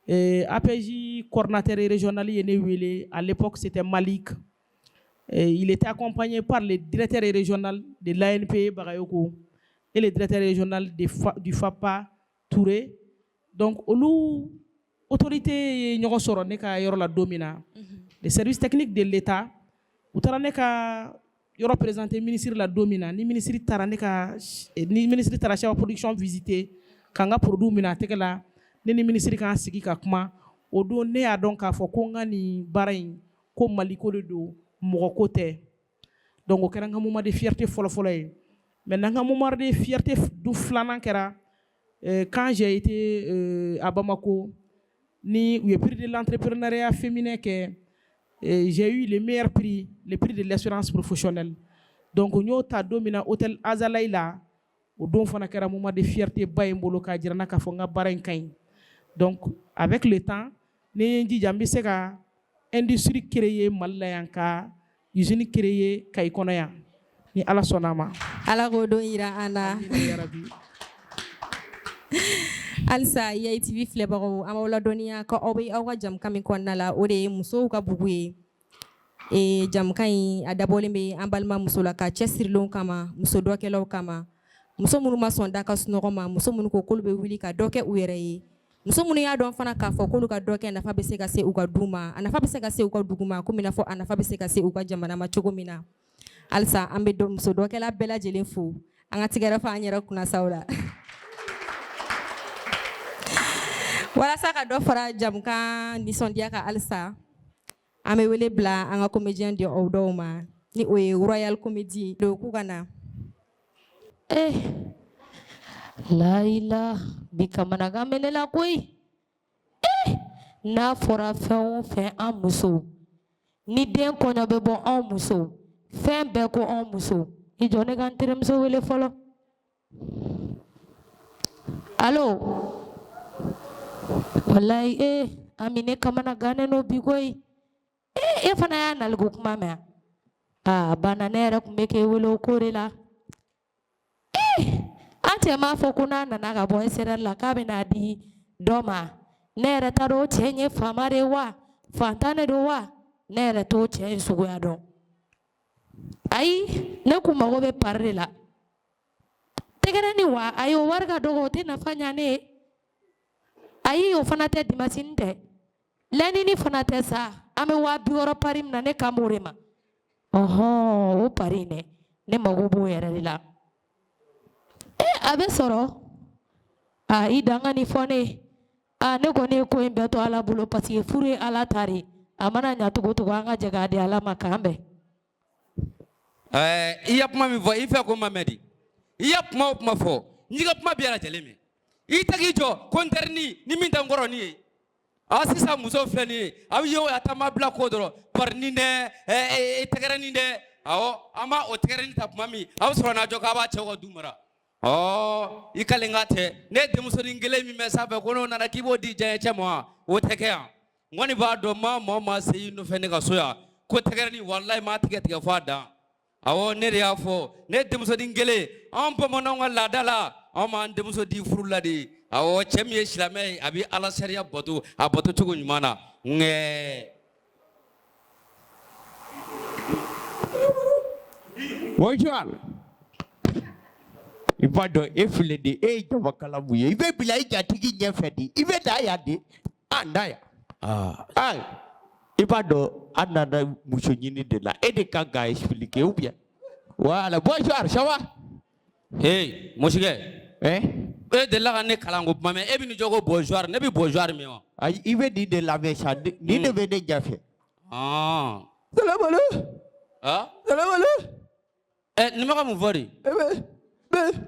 APJ coordinateur régional ye ne wele. À l'époque, c'était Malik. Il était accompagné par le directeur régional de l'ANP, Bagayoko, et le directeur régional du FAPA, Touré. Donc olu autorité ye ɲɔgɔn sɔrɔ ne ka yɔrɔ la don min na, les services techniques de l'État, u taara ne ka yɔrɔ présenter ministre la don min na, ni ministre taara Saba Production visiter ka n ka produit minɛ a tɛgɛ la, ne ni ministre k'an sigi ka kuma, o don ne y'a dɔn k'a fɔ ko n ka nin baara in, ko Maliko de don, mɔgɔ ko tɛ. Donc o kɛra n ka moment de fierté fɔlɔ-fɔlɔ ye. Maintenant, n ka moment de fierté du filanan kɛra quand j'ai été à Bamako, ni u ye prix de l'entrepreneuriat féminin kɛ, j'ai eu le meilleur prix, le prix de l'assurance professionnelle. Donc n y'o ta don min na hôtel Azalaï la, o don fana kɛra moment de fierté ba ye n bolo, k'a jira n na k'a fɔ n ka baara in ka ɲi. Donc avec le temps, ni ye n jija, n bɛ se ka industrie créer Mali la yan, ka usine créer Kayi kɔnɔ yan, ni Ala sɔnna a ma. Ala k'o don yira an na. Amina yarabi. Halisa Yayi TV filɛbagaw, an b'aw ladɔnniya ko aw bɛ aw ka jamukan min kɔnɔna la, o de ye musow ka bugu ye. Jamukan in a dabɔlen bɛ an balima musolaka cɛsirilenw kama, muso dɔkɛlaw kama, muso minnu ma sɔn da ka sunɔgɔ ma, muso minnu ko k'olu bɛ wuli ka dɔ kɛ u yɛrɛ ye, muso minnu y'a dɔn fana k'a fɔ k'olu ka dɔ kɛ nafa bɛ se ka se u ka du ma, a nafa bɛ se ka se u ka dugu ma, komi i n'a fɔ a nafa bɛ se ka se u ka jamana ma cogo min na. Halisa an bɛ muso dɔkɛla bɛɛ lajɛlen fo. An ka tigɛrɛ fɔ an yɛrɛ kunnasaw la walasa ka dɔ fara jamukan nisɔndiya kan. Halisa an bɛ wele bila an ka comédien di aw dɔw ma, ni o ye Royal Comédie ye, k'u ka na. Eh, layila, bi kamanagan bɛ ne la koyi. Eh, n'a fɔra fɛn o fɛn, an musow, ni den kɔɲɔ bɛ bɔ, anw musow, fɛn bɛɛ ko anw musow. I jɔ, ne ka n terimuso wele fɔlɔ. Allo, walayi, eh, Ami, ne kamana gannen don bi koyi. Eh, e fana y'a naliko kuma mɛn? Aa, a banna. Ne yɛrɛ tun bɛ k'e wele o ko de la. An cɛ m'a fɔ ko n'a nana ka bɔ SRL la, k'a bɛna di dɔ ma. Ne yɛrɛ t'a dɔn o cɛ in ye faama de ye wa, fantan de don wa, ne yɛrɛ t'o cɛ in suguya dɔn. Ayi, ne kun mago bɛ pari de la, tɛgɛrɛ ni wa. Ayi, o wari ka dɔgɔ, o tɛ nafa ɲa ne ye. Ayi, o fana tɛ dimasini tɛ. Lɛnini fana tɛ sa, an bɛ 60 000 pari min na, ne kan b'o de ma. Ɔhɔn, o pari in dɛ, ne mago b'o yɛrɛ de la. E, a bɛ sɔrɔ. A i dan ka nin fɔ ne ye. A ne kɔni ye ko in bɛɛ to Ala bolo, parce que furu ye Ala ta de ye. A mana ɲa cogo o cogo, an ka jɛ k'a di Ala ma, k'an bɛn. Ɛɛ, i ya kuma min fɔ, i fɛ ko ma mɛn di. I ya kuma o kuma fɔ, n y'i ka kuma bɛɛ lajɛlen mɛn. I tɛ k'i jɔ ko n terinin ni min tɛ n kɔrɔnin ye. A sisan muso filɛ nin ye, a bɛ ye a taama bila ko dɔrɔn parinin dɛ, tɛgɛrɛnin dɛ. Awɔ, an b'a o tɛgɛrɛnin ta tuma min, a bɛ sɔrɔ n'a jɔ k'a b'a cɛw ka du mara. Ɔ, i kalen ka tɛ ne denmusonin kelen min bɛ sanfɛ ko n'o nana k'i b'o di diya cɛ ma wa, o tɛ kɛ yan. N kɔni b'a dɔn maa maa maa se y'i nɔfɛ ne ka so yan ko tɛgɛrɛnin, walayi m'a tigɛ tigɛ fɔ a dan. Awɔ, ne de y'a fɔ ne denmusonin kelen, anw bamananw ka laada la, anw b'an denmuso di furu la de. Awɔ, cɛ min ye silamɛ ye, a bɛ Ala sariya bato, a bato cogo ɲuman na. Ŋɛɛ. Bonjour. I b'a dɔn e filɛ de, e ye jamakala mun ye, i bɛ bila i jatigi ɲɛfɛ de, i bɛ na yan de, a na yan. Aa, i b'a dɔn an nana muso ɲini de la, e de kan k'a expliquer ou bien? Voilà, bonjour, ça va? Hey, mosikɛ. Eh? E delila ka ne kalan ko kuma mɛn, e bɛ n'i jɔ ko bonjour, ne bɛ bonjour mɛn wa? Ayi, i bɛ nin de lamɛn sa, nin de bɛ ne ɲɛfɛ. Ah. Salamale. Ah? Salamale. Eh, nin bɛ ka mun fɔ de?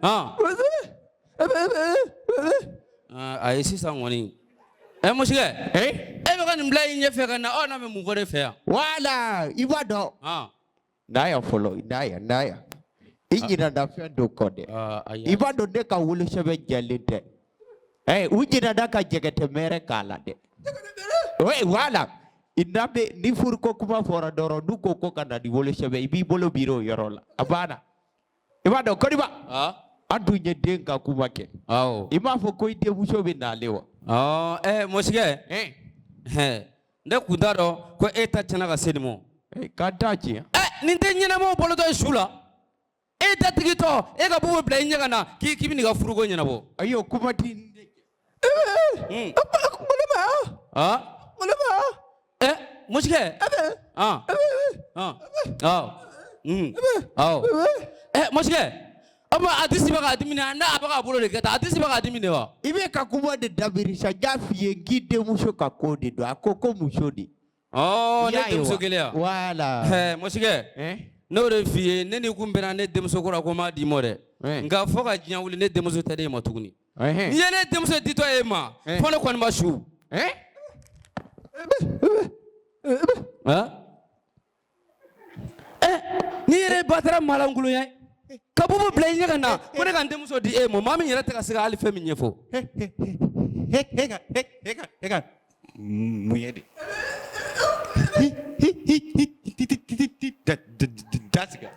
Ah. Ah, ayi, sisan kɔni. Eh, mosikɛ. Eh? E bɛ ka nin bila i ɲɛfɛ ka na, aw n'a bɛ mun fɔ de fɛ yan? Voilà, i b'a dɔn. Ah. Na yan fɔlɔ, na yan, na yan. I ɲinɛna fɛn dɔ kɔ dɛ. Ayi. I b'a dɔn ne ka wolosɛbɛn jɛlen tɛ. U ɲinɛna ka jɛgɛtɛmɛrɛ k'a la dɛ. Oui, voilà. I n'a bɛ ni furuko kuma fɔra dɔrɔn, n'u ko ko ka na ni wolosɛbɛn, i b'i bolo biri o yɔrɔ la. A banna. I b'a dɔn Kodiba. An dun ye den ka kuma kɛ. Awɔ. I m'a fɔ ko i denmuso bɛ nalen wa? Ɔ, mosikɛ. Eh. Ne kun t'a dɔn ko e ta tiɲɛna ka se nin ma. K'an t'a tiɲɛ. Nin tɛ ɲɛnamaw bolotɔ ye su la. E datigi tɔ, e ka bubu bila i ɲɛ ka na k'i bɛ n'i ka furuko ɲɛnabɔ. Ayi, o kuma ti. Ah? Mosikɛ. Ah. Ah. Awɔ. Awɔ. Mosikɛ. O tuma a disi bɛ k'a dimi n'a a bɛ k'a bolo de kɛ tan, a disi bɛ k'a dimi de wa? I bɛ ka kuma de dabiri sa, n y'a f'i ye n k'i denmuso ka ko de don, a ko ko muso de. Ɔ, ne I y'a ye denmuso wa? kelen yan. Voilà. Mosikɛ. N'o de f'i ye, ne ni kun bɛnna ne denmuso ko la ko n m'a d'i ma dɛ. Nka fo ka diɲɛ wuli, ne denmuso tɛ d'e ma tuguni. N'i ye ne denmuso ditɔ e ma, fo ne kɔni ma su. N'i yɛrɛ ba taara maalankolon ye, ka bubu bila i ɲɛ ka na, ko ne ka n denmuso di e ma, maa min yɛrɛ tɛ ka se ka hali fɛn min ɲɛfɔ. E ka mun ye de? Dasigi.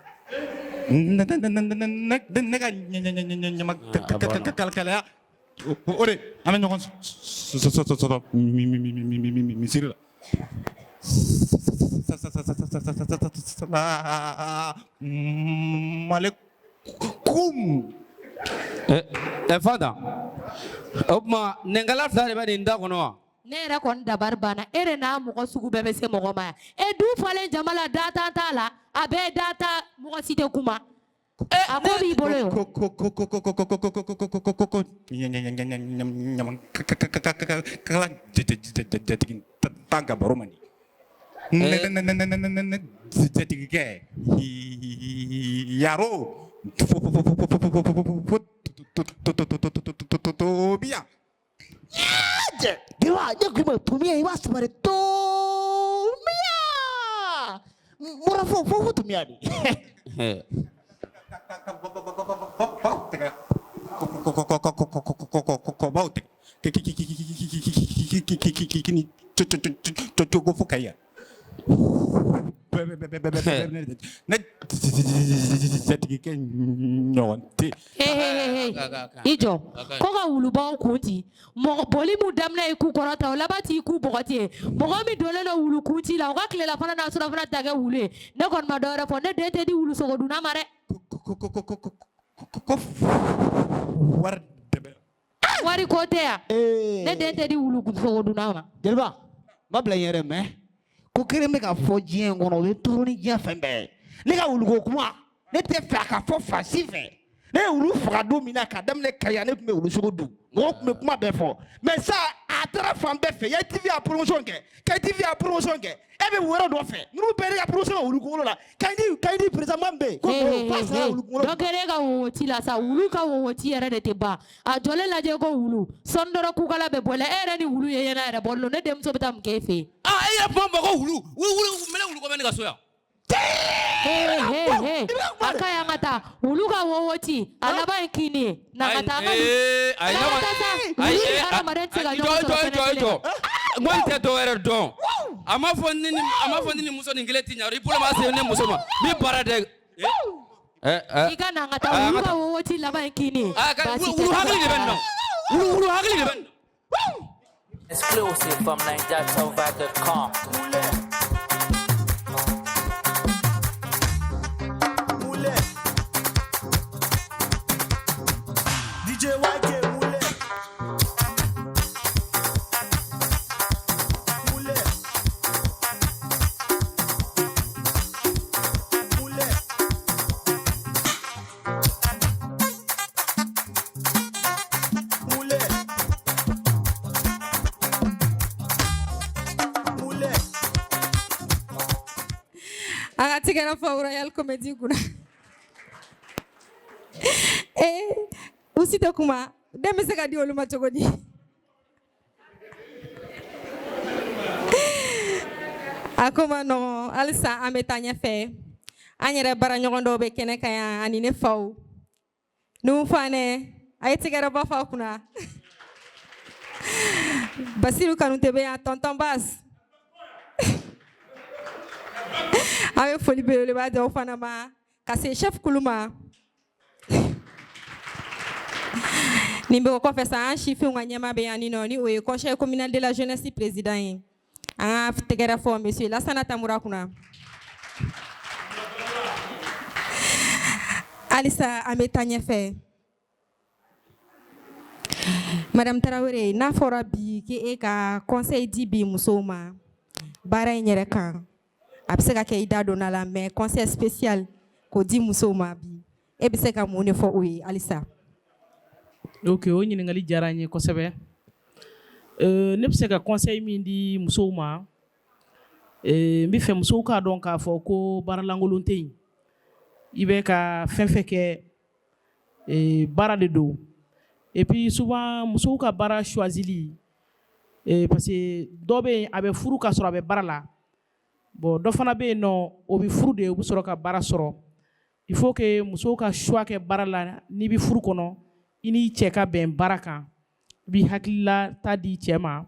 Ne ka ɲama kalakalaya o de an bɛ ɲɔgɔn sɔrɔ misiri la. Malekum. Fanta, o tuma nɛnkala fila de bɛ nin da kɔnɔ wa? Ne yɛrɛ kɔni dabari banna, e de n'a mɔgɔ sugu bɛɛ bɛ se mɔgɔ ma yan. E du falen jama la, da tan t'a la, a bɛɛ ye da ta, mɔgɔ si tɛ kuma. A ko b'i bolo yen. Ko ko ko ko ko ko ko ko ko ko ko ko ko ko ɲama kala jatigi tan ka baro man di. Ne jatigikɛ yaro fo biyan. Jeliba, ne ko i ma tumiya, i b'a saba de tumiya. Mura fo fo fo tumiya de. Kɔbaw tigɛ kini cogo fo ka yan. Ne jatigikɛ ɲɔgɔn tɛ. I jɔ ko ka wulubaw kun ci, mɔgɔ boli mun daminɛ i ku kɔrɔta, o laban t'i ku bɔgɔti ye. Mɔgɔ min donnen don wulu kun ci la, o ka tilela fana n'a surafana ta kɛ wulu ye. Ne kɔni ma dɔwɛrɛ fɔ, ne den tɛ di wulu sogodunna ma dɛ. Wari Wari ko tɛ yan, ne den tɛ di wulu sogodunna ma. Jeliba. N b'a bila n yɛrɛ mais ko kelen bɛ ka fɔ diɲɛ in kɔnɔ, o bɛ tɔɔrɔ ni diɲɛ fɛn bɛɛ ye. Ne ka wuluko kuma, ne tɛ fɛ a ka fɔ fan si fɛ. Ne ye wulu faga don min na, k'a daminɛ Kayi, ne tun bɛ wulu sogo dun, mɔgɔw tun bɛ kuma bɛɛ fɔ. Mais sa, a taara fan bɛɛ fɛ. Yayi TV y'a promotion kɛ, Kayi TV y'a promotion kɛ, e bɛ wɛrɛ nɔfɛ. Ninnu bɛɛ de ka promotion kɛ wulu kunkolo la. Kayi, Kayi président bɛ yen ko mɔgɔw f'a sara wulu kunkolo. Dɔ kɛra e ka wowoti la sa. Wulu ka wowoti yɛrɛ de tɛ ban. A jɔlen lajɛ ko wulu sɔɔni dɔrɔn kukala bɛ bɔ la. E yɛrɛ ni wulu ye ɲɛna yɛrɛ bɔlen don. Ne denmuso bɛ taa mun kɛ e fɛ yen? Aa, e yɛrɛ kuma ma ko wulu wulu wulu, mɛnɛ wulu ko bɛ ne ka so yan. He he, a ka ɲi, an ka taa. Wulu ka wowoti, a laban ye kini ye. Na ka taa an ka Ayi. na ka taa sa. Wulu ni hadamaden tɛ se ka Jɔ. ɲɔgɔn Jɔ. sɔrɔ Jɔ. fɛnɛ. Jɔ. N kɔni tɛ dɔwɛrɛ dɔn. A ma fɔ ni muso nin kelen ti ɲa, i bolo ma se ne muso ma min baara dɛ. I ka na, an ka taa. Wulu ka wowoti laban ye kini ye. Baasi tɛ. Wulu hakili de bɛ nin na, wulu hakili de bɛ nin na. Exclusive from NigerTownVibe.com. Moulé. DJ YK Moulé. Moulé. Moulé. Moulé. Moulé. An ka tigɛrɛ fɔ Royal Comedy kunna. Ee, u si tɛ kuma. Den bɛ se ka di olu ma cogo di? A ko ma nɔgɔn. Halisa an bɛ taa ɲɛfɛ. An yɛrɛ baaraɲɔgɔn dɔw bɛ kɛnɛ kan yan ani ne faw Nuhu Fanɛ. A ye tigɛrɛ bɔ faw kunna. Basiru Kanute bɛ yan, tonton Bas. An bɛ foli belebeleba di aw fana ma ka se chef kulu ma. Nin bɛ o kɔfɛ sa, an sifinw ka ɲɛmaa bɛ yan ni nɔ, ni o ye conseil communal de la jeunesse président ye. An ka tɛgɛrɛ fɔ monsieur Lasana Tamura kunna. Halisa an bɛ taa ɲɛfɛ. Madame Tarawele, n'a fɔra bi k'e ka conseil di bi musow ma baara in yɛrɛ kan, a bɛ se ka kɛ i da donna la, mais conseil spécial k'o di musow ma bi, e bɛ se ka mun de fɔ u ye halisa? Ok, o ɲininkali diyara n ye kosɛbɛ. Ne bɛ se ka conseil min di musow ma, n bɛ fɛ musow k'a dɔn k'a fɔ ko baara lankolon tɛ yen. I bɛ ka fɛn fɛn kɛ, baara de don. Et puis souvent, musow ka baara choisili, parce que dɔ bɛ yen, a bɛ furu ka sɔrɔ a bɛ baara la. Bon, dɔ fana bɛ yen nɔ, o bɛ furu de, u bɛ sɔrɔ ka baara sɔrɔ. Il faut que musow ka choix kɛ baara la. N'i bɛ furu kɔnɔ, i n'i cɛ ka bɛn baara kan, i b'i hakilila ta di cɛ ma,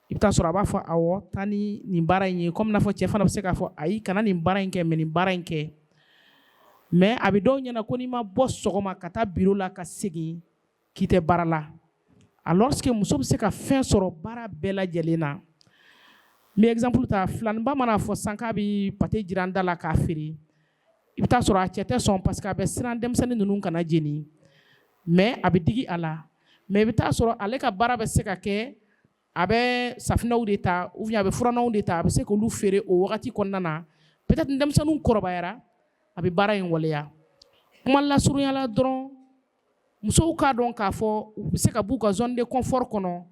i bɛ taa sɔrɔ a b'a fɔ awɔ, taa ni nin baara in ye, komi n'a fɔ cɛ fana bɛ se k'a fɔ ayi, kana nin baara in kɛ, mais nin baara in kɛ. Mais a bɛ dɔw ɲɛna ko n'i ma bɔ sɔgɔma ka taa bureau la ka segin, k'i tɛ baara la, alors que muso bɛ se ka fɛn sɔrɔ baara bɛɛ lajɛlen na. N bɛ exemple ta: filaniba mana fɔ sisan k'a bɛ pâté jiran da la k'a feere, i bɛ taa sɔrɔ a cɛ tɛ sɔn, parce que a bɛ siran denmisɛnnin ninnu kana jeni, mais a bɛ digi a la. Mais i bɛ taa sɔrɔ ale ka baara bɛ se ka kɛ, a bɛ safinɛw de ta ou bien a bɛ furananw de ta, a bɛ se k'olu feere o wagati kɔnɔna na. Peut-être denmisɛnninw kɔrɔbayara, a bɛ baara in waleya. Kuma lasurunya la dɔrɔn, musow k'a dɔn k'a fɔ u bɛ se ka b'u ka zone de confort kɔnɔ.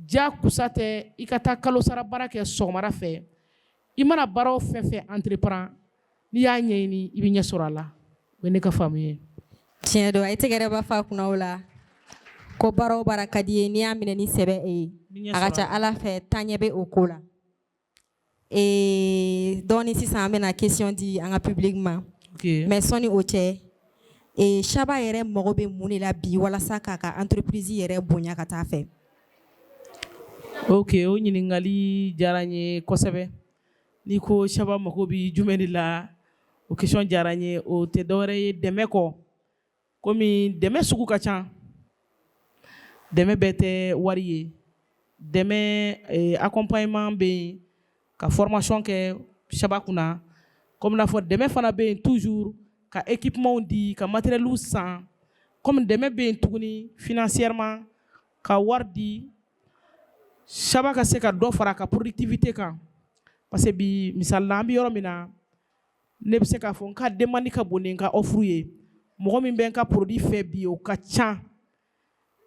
Ja kusa tɛ i ka taa kalo sara baara kɛ sɔgɔmada fɛ. I mana baara o fɛn fɛn entreprend, n'i y'a ɲɛɲini, i bɛ ɲɛ sɔrɔ a la. O ye ne ka faamu ye. Tiɲɛ don. A ye tɛgɛrɛ ba fa kunna o la, ko baara o baara ka di ye, n'i y'a minɛ ni sɛbɛ ye, a ka ca Ala fɛ, taaɲɛ bɛ o ko la. Ee, dɔɔni sisan, an bɛna question di an ka public ma. Mais sɔnni o cɛ, ee, Saba yɛrɛ mago bɛ mun de la bi walasa k'a ka entreprise yɛrɛ bonya ka taa fɛ? Ok, o ɲininkali diyara n ye kosɛbɛ. N'i ko Saba mago bɛ jumɛn de la, o question diyara n ye. O tɛ dɔwɛrɛ ye dɛmɛ kɔ, komi dɛmɛ sugu ka ca. Dɛmɛ bɛɛ tɛ wari ye. Dɛmɛ accompagnement bɛ yen, ka formation kɛ Saba kunna, komi n'a fɔ dɛmɛ fana bɛ yen toujours, ka équipement di, ka matériel san, komi dɛmɛ bɛ yen tuguni financièrement, ka wari di. Saba ka se ka dɔ fara a ka productivité kan, parce que bi, misali la, an bɛ yɔrɔ min na, ne bɛ se k'a fɔ n ka demande ka bon ni n ka offre ye. Mɔgɔ min bɛ n ka produit fɛ bi, o ka ca.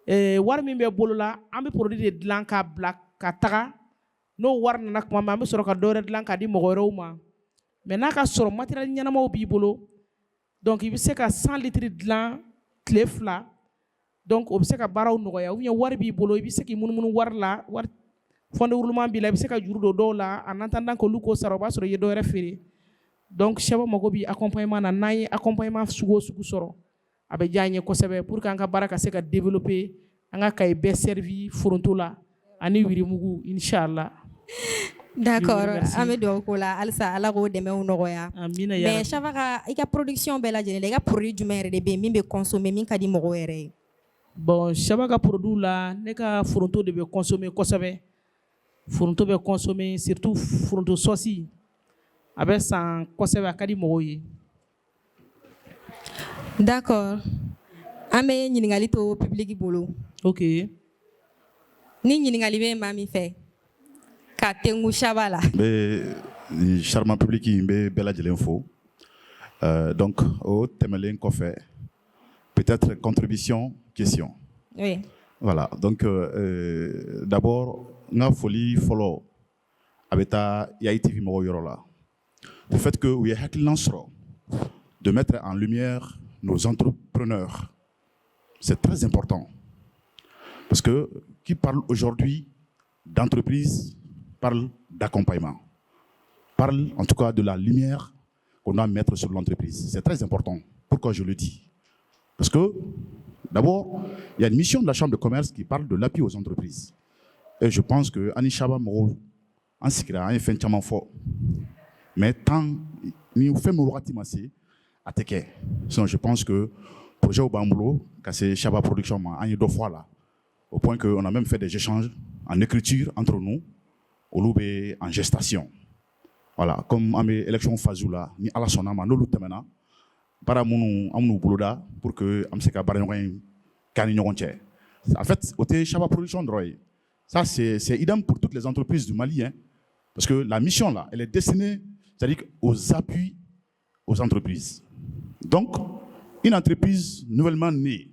Wari min bɛ bolo la, an bɛ produit de dilan k'a bila ka taga. N'o wari nana tuma min, an bɛ sɔrɔ ka dɔ wɛrɛ dilan k'a di mɔgɔ wɛrɛw ma. Mais n'a ka sɔrɔ matériel ɲɛnamaw b'i bolo, donc i bɛ se ka 100 litres dilan tile 2. Donc o bɛ se ka baaraw nɔgɔya. Ou bien wari b'i bolo, i bɛ se k'i munumunu wari la, wari fonds de roulement b'i la, i bɛ se ka juru don dɔw la en attendant k'olu k'o sara, o b'a sɔrɔ i ye dɔ wɛrɛ feere. Donc Saba mago bɛ accompagnement na. N'an ye accompagnement sugu o sugu sɔrɔ, a bɛ diya an ye kosɛbɛ, pour que an ka baara ka se ka développer, an ka Kayi bɛɛ servi foronto la ani wirimugu, inchallah. D'accord, an bɛ dugawu k'o la halisa, Ala k'o dɛmɛw nɔgɔya. Amina. Mais Saba ka, i ka production bɛɛ lajɛlen la, i ka produit jumɛn yɛrɛ de bɛ yen min bɛ consommer, min ka di mɔgɔw yɛrɛ ye? Bon, Saba ka produit la, ne ka foronto de bɛ consommer kosɛbɛ. Foronto bɛ consommer, surtout foronto sauce, a bɛ san kosɛbɛ, a ka di mɔgɔw ye. D'accord, an bɛ ɲininkali to public bolo. Ok. Ni ɲininkali bɛ maa min fɛ ka tengu Saba la. N bɛ nin charmant public, n bɛ bɛɛ lajɛlen fo. Donc o tɛmɛlen kɔfɛ, peut-être contribution, question. Oui. Voilà, donc d'abord n ka foli fɔlɔ, a bɛ taa Yayi TV mɔgɔw yɔrɔ la. Le fait que u ye hakilina sɔrɔ de mettre en lumière nos entrepreneurs, c'est très important. Parce que qui parle aujourd'hui d'entreprise parle d'accompagnement, parle en tout cas de la lumière qu'on doit mettre sur l'entreprise. C'est très important. Pourquoi je le dis? Parce que d'abord, il y a une mission de la Chambre de commerce qui parle de l'appui aux entreprises. Et je pense que ani Saba mɔgɔw, an sigira, an ye fɛn caman fɔ. Mais tant ni fɛn min wagati ma se, a tɛ kɛ. Sinon, je pense que projet b'an bolo ka se Saba Production ma, an ye dɔ fɔ a la. Au point qu'on a même fait des échanges en écriture entre nous, olu bɛ en gestation. Voilà, comme an bɛ élection phase la, ni Ala sɔnna ma, n'olu tɛmɛna, baara minnu an b'u boloda pour que an bɛ se ka baara ɲɔgɔn in k'an ni ɲɔgɔn cɛ. En fait, o tɛ Saba Production dɔrɔn ye. Ça, c'est idem pour toutes les entreprises du Mali, hein, parce que la mission là, elle est destinée, c'est-à-dire aux appuis aux entreprises. Donc, une entreprise nouvellement née,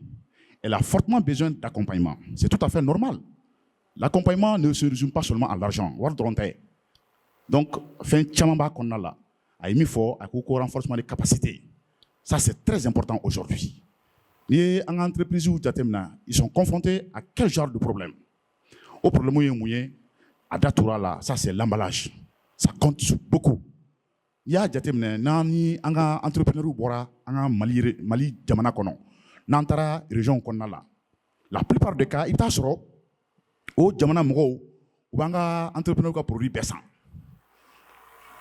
elle a fortement besoin d'accompagnement. C'est tout à fait normal. L'accompagnement ne se résume pas seulement à l'argent. Wari dɔrɔn tɛ. Donc, fɛn caman b'a kɔnɔna la. A ye min fɔ, a ko ko renforcement de capacité. Ça, c'est très important aujourd'hui. N'i ye an ka entreprise jateminɛ, ils sont confrontés à quel genre de problème? O problème ye mun ye? A da tora la, ça c'est l'emballage. Ça compte beaucoup. N'i y'a jateminɛ, n'an ni an ka entrepreneurs bɔra an ka Mali, Mali jamana kɔnɔ, n'an taara région kɔnɔna la, la plupart des cas, i bɛ taa sɔrɔ o jamana mɔgɔw, u b'an ka entrepreneurs ka produit bɛɛ san.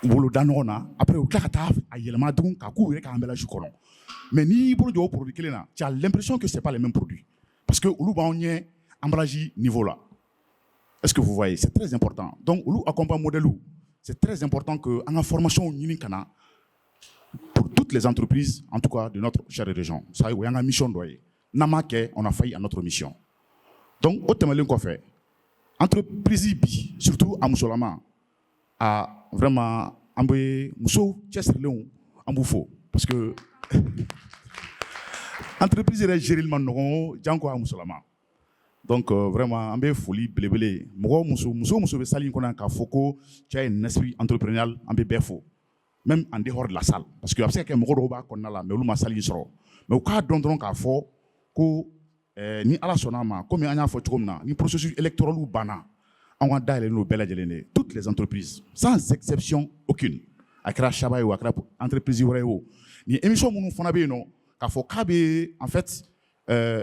U bolo da ɲɔgɔn na, après u tila ka taa a yɛlɛma tugun k'a k'u yɛrɛ ka emballage kɔnɔ. Mais n'i y'i bolo jɔ o produit kelen na, tu as l'impression que c'est pas les mêmes produits. Parce que olu b'anw ɲɛ emballage niveau la. Est-ce que vous voyez? C'est très important. Donc olu accompagne modèle, c'est très important que an ka formation ɲini ka na pour toutes les entreprises, en tout cas de notre chère région. Ça, o y'an ka mission dɔ ye. N'an m'a kɛ, on a failli à notre mission. Donc o tɛmɛnen kɔfɛ, entreprise bi, surtout a musolama, a vraiment, an bɛ musow cɛsirilenw, an b'u fo, parce que entreprise yɛrɛ gérer ma nɔgɔn, janko a musolama. Donc vraiment, an bɛ foli belebele, mɔgɔ muso, muso muso bɛ salle in kɔnɔ k'a fɔ ko tu as un esprit entrepreneurial, an bɛ bɛɛ fo, même en dehors de la salle, parce que a bɛ se ka kɛ mɔgɔ dɔw b'a kɔnɔna la, mais olu ma salle in sɔrɔ. Mais u k'a dɔn dɔrɔn k'a fɔ ko ni Ala sɔnna a ma, komi an y'a fɔ cogo min na, ni processus électoral banna, an ka dayɛlɛlen don bɛɛ lajɛlen de, toutes les entreprises sans exception aucune. A kɛra Saba ye o, a kɛra entreprise wɛrɛ ye o, ni émission minnu fana bɛ yen nɔ k'a fɔ k'a bɛ en fait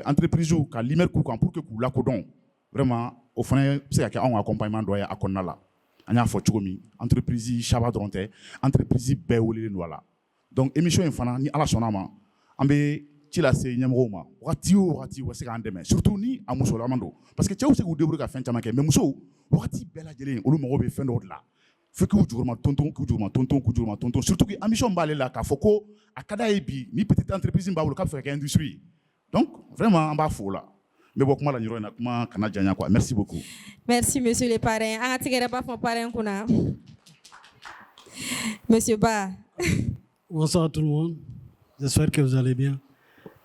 entreprise ka lumière k'u kan pour que k'u lakodɔn, vraiment o fana bɛ se ka kɛ anw ka accompagnement dɔ ye a kɔnɔna la. An y'a fɔ cogo min, entreprise Saba dɔrɔn tɛ, entreprise bɛɛ welelen don a la. Donc émission in fana, ni Ala sɔnna a ma, an bɛ ci lase ɲɛmɔgɔw ma, wagati o wagati u ka se k'an dɛmɛ, surtout ni a musolama don, parce que cɛw bɛ se k'u débrouiller ka fɛn caman kɛ, mais musow, wagati bɛɛ lajɛlen, olu mago bɛ fɛn dɔw de la, fo k'u jukɔrɔma tonton, k'u jukɔrɔma tonton, k'u jukɔrɔma tonton, surtout que ambition b'ale la k'a fɔ ko a ka d'a ye bi, ni petite entreprise b'a bolo, k'a bɛ fɛ ka kɛ industrie ye. Donc vraiment, an b'a fo o la. N bɛ bɔ kuma la nin yɔrɔ in na, kuma kana janya quoi. Merci beaucoup. Merci, monsieur le parrain. An ka tɛgɛrɛ b'a fɔ parrain kunna. Monsieur Ba. Bonsoir tout le monde. J'espère que vous allez bien.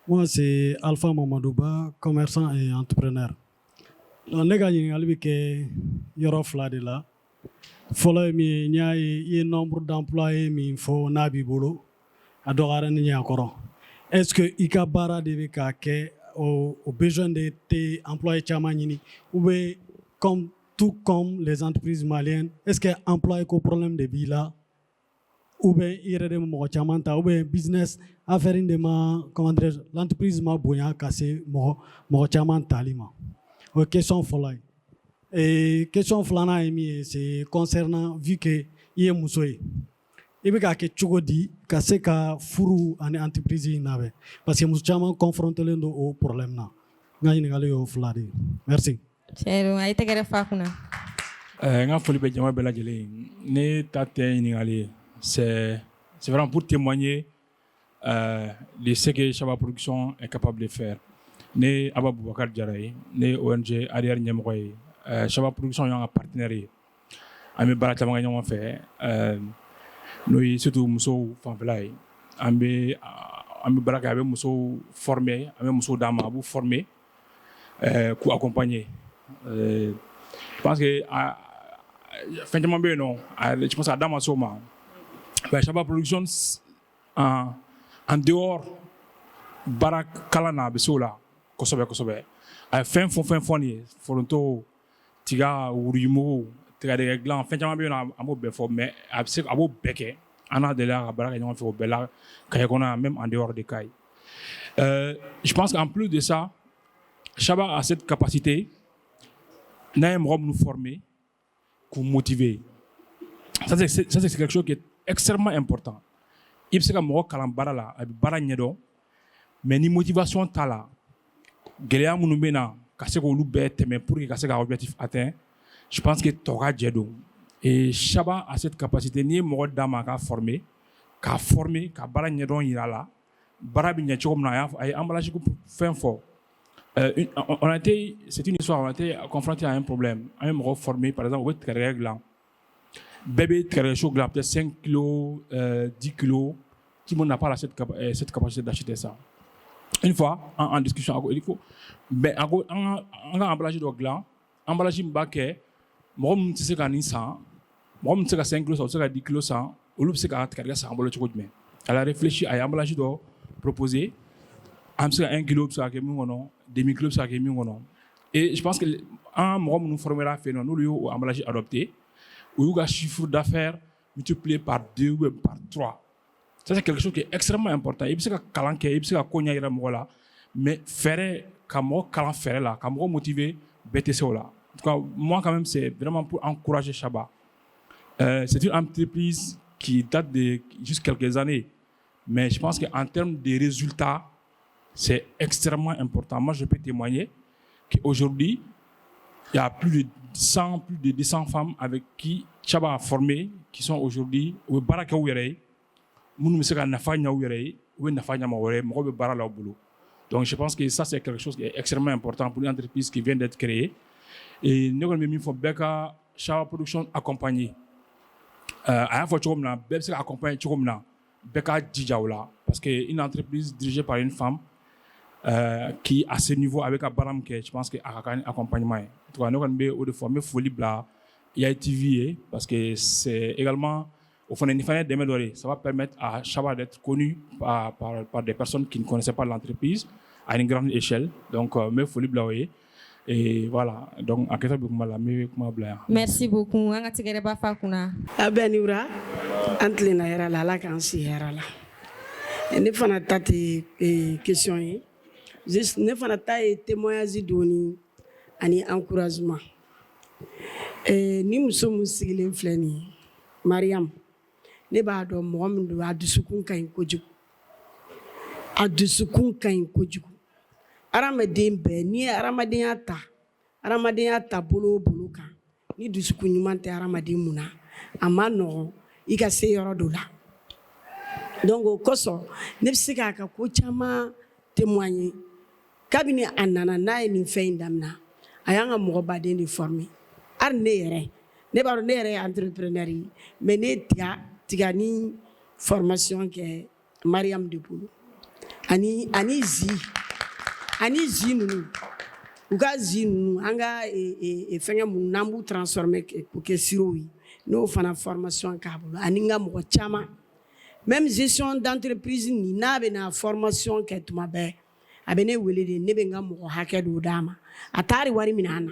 Moi, c'est Alpha Mamadouba, commerçant et entrepreneur. Donc, ne ka ɲininkali bɛ kɛ yɔrɔ fila de la. Fɔlɔ ye min ye, n y'a ye i ye nombre d'employés min fɔ n'a b'i bolo, a dɔgɔyara ni ɲɛ kɔrɔ. Est-ce que i ka baara de bɛ ka kɛ o besoin de tɛ employé caman ɲini, ou bien comme tout comme les entreprises maliennes, est-ce que employé ko problème de b'i la, ou bien i yɛrɛ de bɛ mɔgɔ caman ta, ou bien business affaire in de ma, comment dirais-je, l'entreprise ma bonya ka se mɔgɔ caman tali ma? O ye question fɔlɔ ye. Et question filanan ye min ye, c'est concernant, vu que i ye muso ye, i bɛ k'a kɛ cogo di ka se ka furu ani entreprise in labɛn? Parce que muso caman confrontelen don o problème na. N ka ɲininkali y'o fila de ye. Merci. Tiɲɛ don, a ye tɛgɛrɛ f'a kunna. N ka foli bɛ jama bɛɛ lajɛlen ye. Ne ta tɛ ɲininkali ye, c'est vraiment pour témoigner de ce que Chaba Production est capable de faire. Ne Aba Boubacar Diarra ye, ne ye ONG ADR ɲɛmɔgɔ ye. Chaba Production y'an ka partenaire ye, an bɛ baara caman kɛ ɲɔgɔn fɛ, n'o ye surtout musow fanfɛla ye. An bɛ baara kɛ, a bɛ musow former, an bɛ musow d'a ma, a b'u former, k'u accompagner. Je pense que fɛn caman bɛ yen nɔ, je pense a da ma s'o ma. Mais Chaba Production, en dehors baara kalan na, a bɛ se o la kosɛbɛ kosɛbɛ. A ye fɛn fɛn fɔ nin ye, foronto, tiga, wuruyumugu, tigadɛgɛ dilan, fɛn caman bɛ yen nɔ, an b'o bɛɛ fɔ, mais a bɛ se, a b'o bɛɛ kɛ. An n'a delila ka baara kɛ ɲɔgɔn fɛ o bɛɛ la Kayi kɔnɔ yan, même en dehors de Kayi. Je pense qu'en plus de ça, Chaba a cette capacité, n'a ye mɔgɔ minnu former, k'u motiver. Ça, c'est quelque chose qui est extrêmement important. I bɛ se ka mɔgɔ kalan baara la, a bɛ baara ɲɛdɔn, mais ni motivation t'a la, gɛlɛya minnu bɛ na, ka se k'olu bɛɛ tɛmɛ pour que ka se ka objectif atteint, je pense que tɔ ka jɛ don. Et Chaba a cette capacité, n'i ye mɔgɔ d'a ma a ka former, k'a former, ka baara ɲɛdɔn yira a la, baara bɛ ɲɛ cogo min na. A y'a a ye emballage ko fɛn fɔ. On a été, c'est une histoire, on a été confronté à un problème. An ye mɔgɔ former, par exemple, u bɛ tigadɛgɛ dilan. Bɛɛ bɛ tigadɛgɛ so dilan, peut-être 5 kilos, 10 kilos. Tout le monde n'a pas cette capacité d'acheter ça. Une fois, en discussion, a ko il faut, mais a ko an ka emballage dɔ dilan, emballage min b'a kɛ mɔgɔ min tɛ se ka nin san, mɔgɔ min tɛ se ka 5 kilos san, u tɛ se ka 10 kilos san, olu bɛ se ka tigadɛgɛ san an bolo cogo jumɛn? Elle a réfléchi, a ye emballage dɔ proposé. An bɛ se ka 1 kilo bɛ se ka kɛ min kɔnɔ, demi kilo bɛ se ka kɛ min kɔnɔ. Et je pense que an mɔgɔ minnu formé a fɛ yen nɔ, n'olu y'o emballage adopté, u y'u ka chiffre d'affaires multiplié par 2 ou par 3. Ça, c'est quelque chose qui est extrêmement important. I bɛ se ka kalan kɛ, i bɛ se ka ko ɲɛ yira mɔgɔ la, mais fɛɛrɛ ka mɔgɔ kalan fɛɛrɛ la, ka mɔgɔ motiver, bɛɛ tɛ se o la. En tout cas, moi quand même, c'est vraiment pour encourager Chaba. C'est une entreprise qui date de juste quelques années, mais je pense qu'en termes de résultats, c'est extrêmement important. Moi, je peux témoigner qu'aujourd'hui, il y a plus de 100, plus de 200 femmes avec qui Chaba a formé, qui sont aujourd'hui u bɛ baara kɛ u yɛrɛ ye, minnu bɛ se ka nafa ɲɛ u yɛrɛ ye, u bɛ nafa ɲɛ mɔgɔ wɛrɛ ye, mɔgɔw bɛ baara la u bolo. Donc je pense que ça, c'est quelque chose qui est extrêmement important pour une entreprise qui vient d'être créée. Et ne kɔni bɛ min fɔ, bɛɛ ka Chaba Production accompagner. A y'a fɔ cogo min na, bɛɛ bɛ se ka accompagner cogo min na, bɛɛ ka jija o la, parce que une entreprise dirigée par une femme qui à ce niveau a bɛ ka baara min kɛ, je pense que a ka kan ni accompagnement ye. En tout cas, ne kɔni bɛ o de fɔ. N bɛ foli bila Yaye TV ye, parce que c'est également o fana, nin fana ye dɛmɛ dɔ de ye. Ça va permettre à Chaba d'être connu par des personnes qui ne connaissaient pas l'entreprise à une grande échelle. Donc n bɛ foli bila o ye. Et voilà, donc a kɛtɔ bɛ kuma la, n bɛ kuma bila yan. Merci beaucoup. An ka tɛgɛrɛ ba fa kunna. A bɛɛ ni wura, an tilenna hɛrɛ la, Ala k'an si hɛrɛ la. Ne fana ta tɛ question ye, juste ne fana ta ye témoignage dɔɔni ani encouragement. Ni muso min sigilen filɛ nin ye, Mariam, ne b'a dɔn mɔgɔ min don, a dusukun ka ɲi kojugu, a dusukun ka ɲi kojugu. Hadamaden bɛɛ, n'i ye hadamadenya ta, hadamadenya ta bolo o bolo kan, ni dusukun ɲuman tɛ hadamaden mun na, a ma nɔgɔn i ka se yɔrɔ dɔ la. Donc o kosɔn ne bɛ se k'a ka ko caman témoigner. Kabini a nana n'a ye nin fɛn in daminɛ, a y'an ka mɔgɔ baden de former. Hali ne yɛrɛ, ne b'a dɔn ne yɛrɛ ye entrepreneur ye, mais ne ye tiga ni formation kɛ Mariam de bolo, ani zi ninnu, u ka zi ninnu, an ka fɛngɛ minnu n'an b'u transformer k'u kɛ sirop ye, n'o fana formation k'a bolo, ani n ka mɔgɔ caman. Même gestion d'entreprise nin, n'a bɛna formation kɛ tuma bɛɛ, a bɛ ne wele de, ne bɛ n ka mɔgɔ hakɛ dɔw d'a ma. A t'ari wari minɛ an na,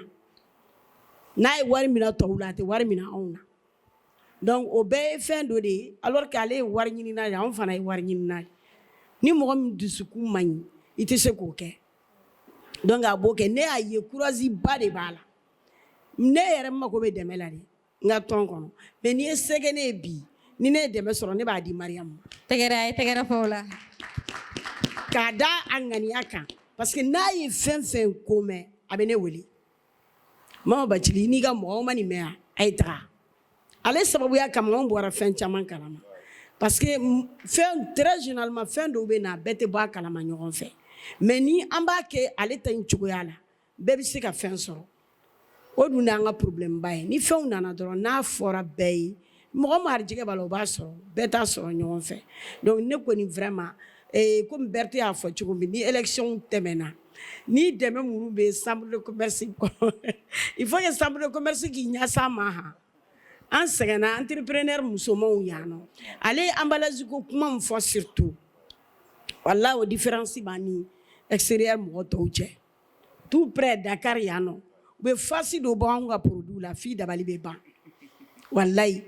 n'a ye wari minɛ tɔw la, a tɛ wari minɛ anw na. Donc o bɛɛ ye fɛn dɔ de ye, alors que ale ye wari ɲinina de ye, anw fana ye wari ɲinina de. Ni mɔgɔ min dusukun man ɲi, i tɛ se k'o kɛ. Donc a b'o kɛ. Ne y'a ye, courage ba de b'a la. Ne yɛrɛ mako bɛ dɛmɛ la de n ka tɔn kɔnɔ, mais n'i ye se kɛ ne ye bi, ni ne ye dɛmɛ sɔrɔ, ne b'a di Mariam ma. Tɛgɛrɛ, a ye tɛgɛrɛ fɔ o la. K'a da a ŋaniya kan, parce que n'a ye fɛn fɛn ko mɛn, a bɛ ne wele: "Mama Bacili, i n'i ka mɔgɔw ma nin mɛn yan, a ye taga." Ale sababuya kama, anw bɔra fɛn caman kalama, parce que fɛn, très généralement, fɛn dɔw bɛ na, a bɛɛ tɛ bɔ a kalama ɲɔgɔn fɛ. Mais ni an b'a kɛ ale ta in cogoya la, bɛɛ bɛ se ka fɛn sɔrɔ. O dun y'an ka problème ba ye. Ni fɛnw nana dɔrɔn, n'a fɔra bɛɛ ye, mɔgɔ min arijɛgɛ b'a la, o b'a sɔrɔ, bɛɛ t'a sɔrɔ ɲɔgɔn fɛ. Donc ne kɔni, vraiment, komi Berthe y'a fɔ cogo min, ni élection tɛmɛna, ni dɛmɛ minnu bɛ chambre de commerce kɔnɔ, il faut que chambre de commerce k'i ɲɛsin a ma. Han, an sɛgɛnna, entrepreneur musomanw yan nɔ. Ale ye emballage ko kuma min fɔ surtout, walahi, o différence b'an ni extérieur mɔgɔ tɔw cɛ. Tout près Dakar yan nɔ, u bɛ face dɔ bɔ anw ka produit la f'i dabali bɛ ban, walayi.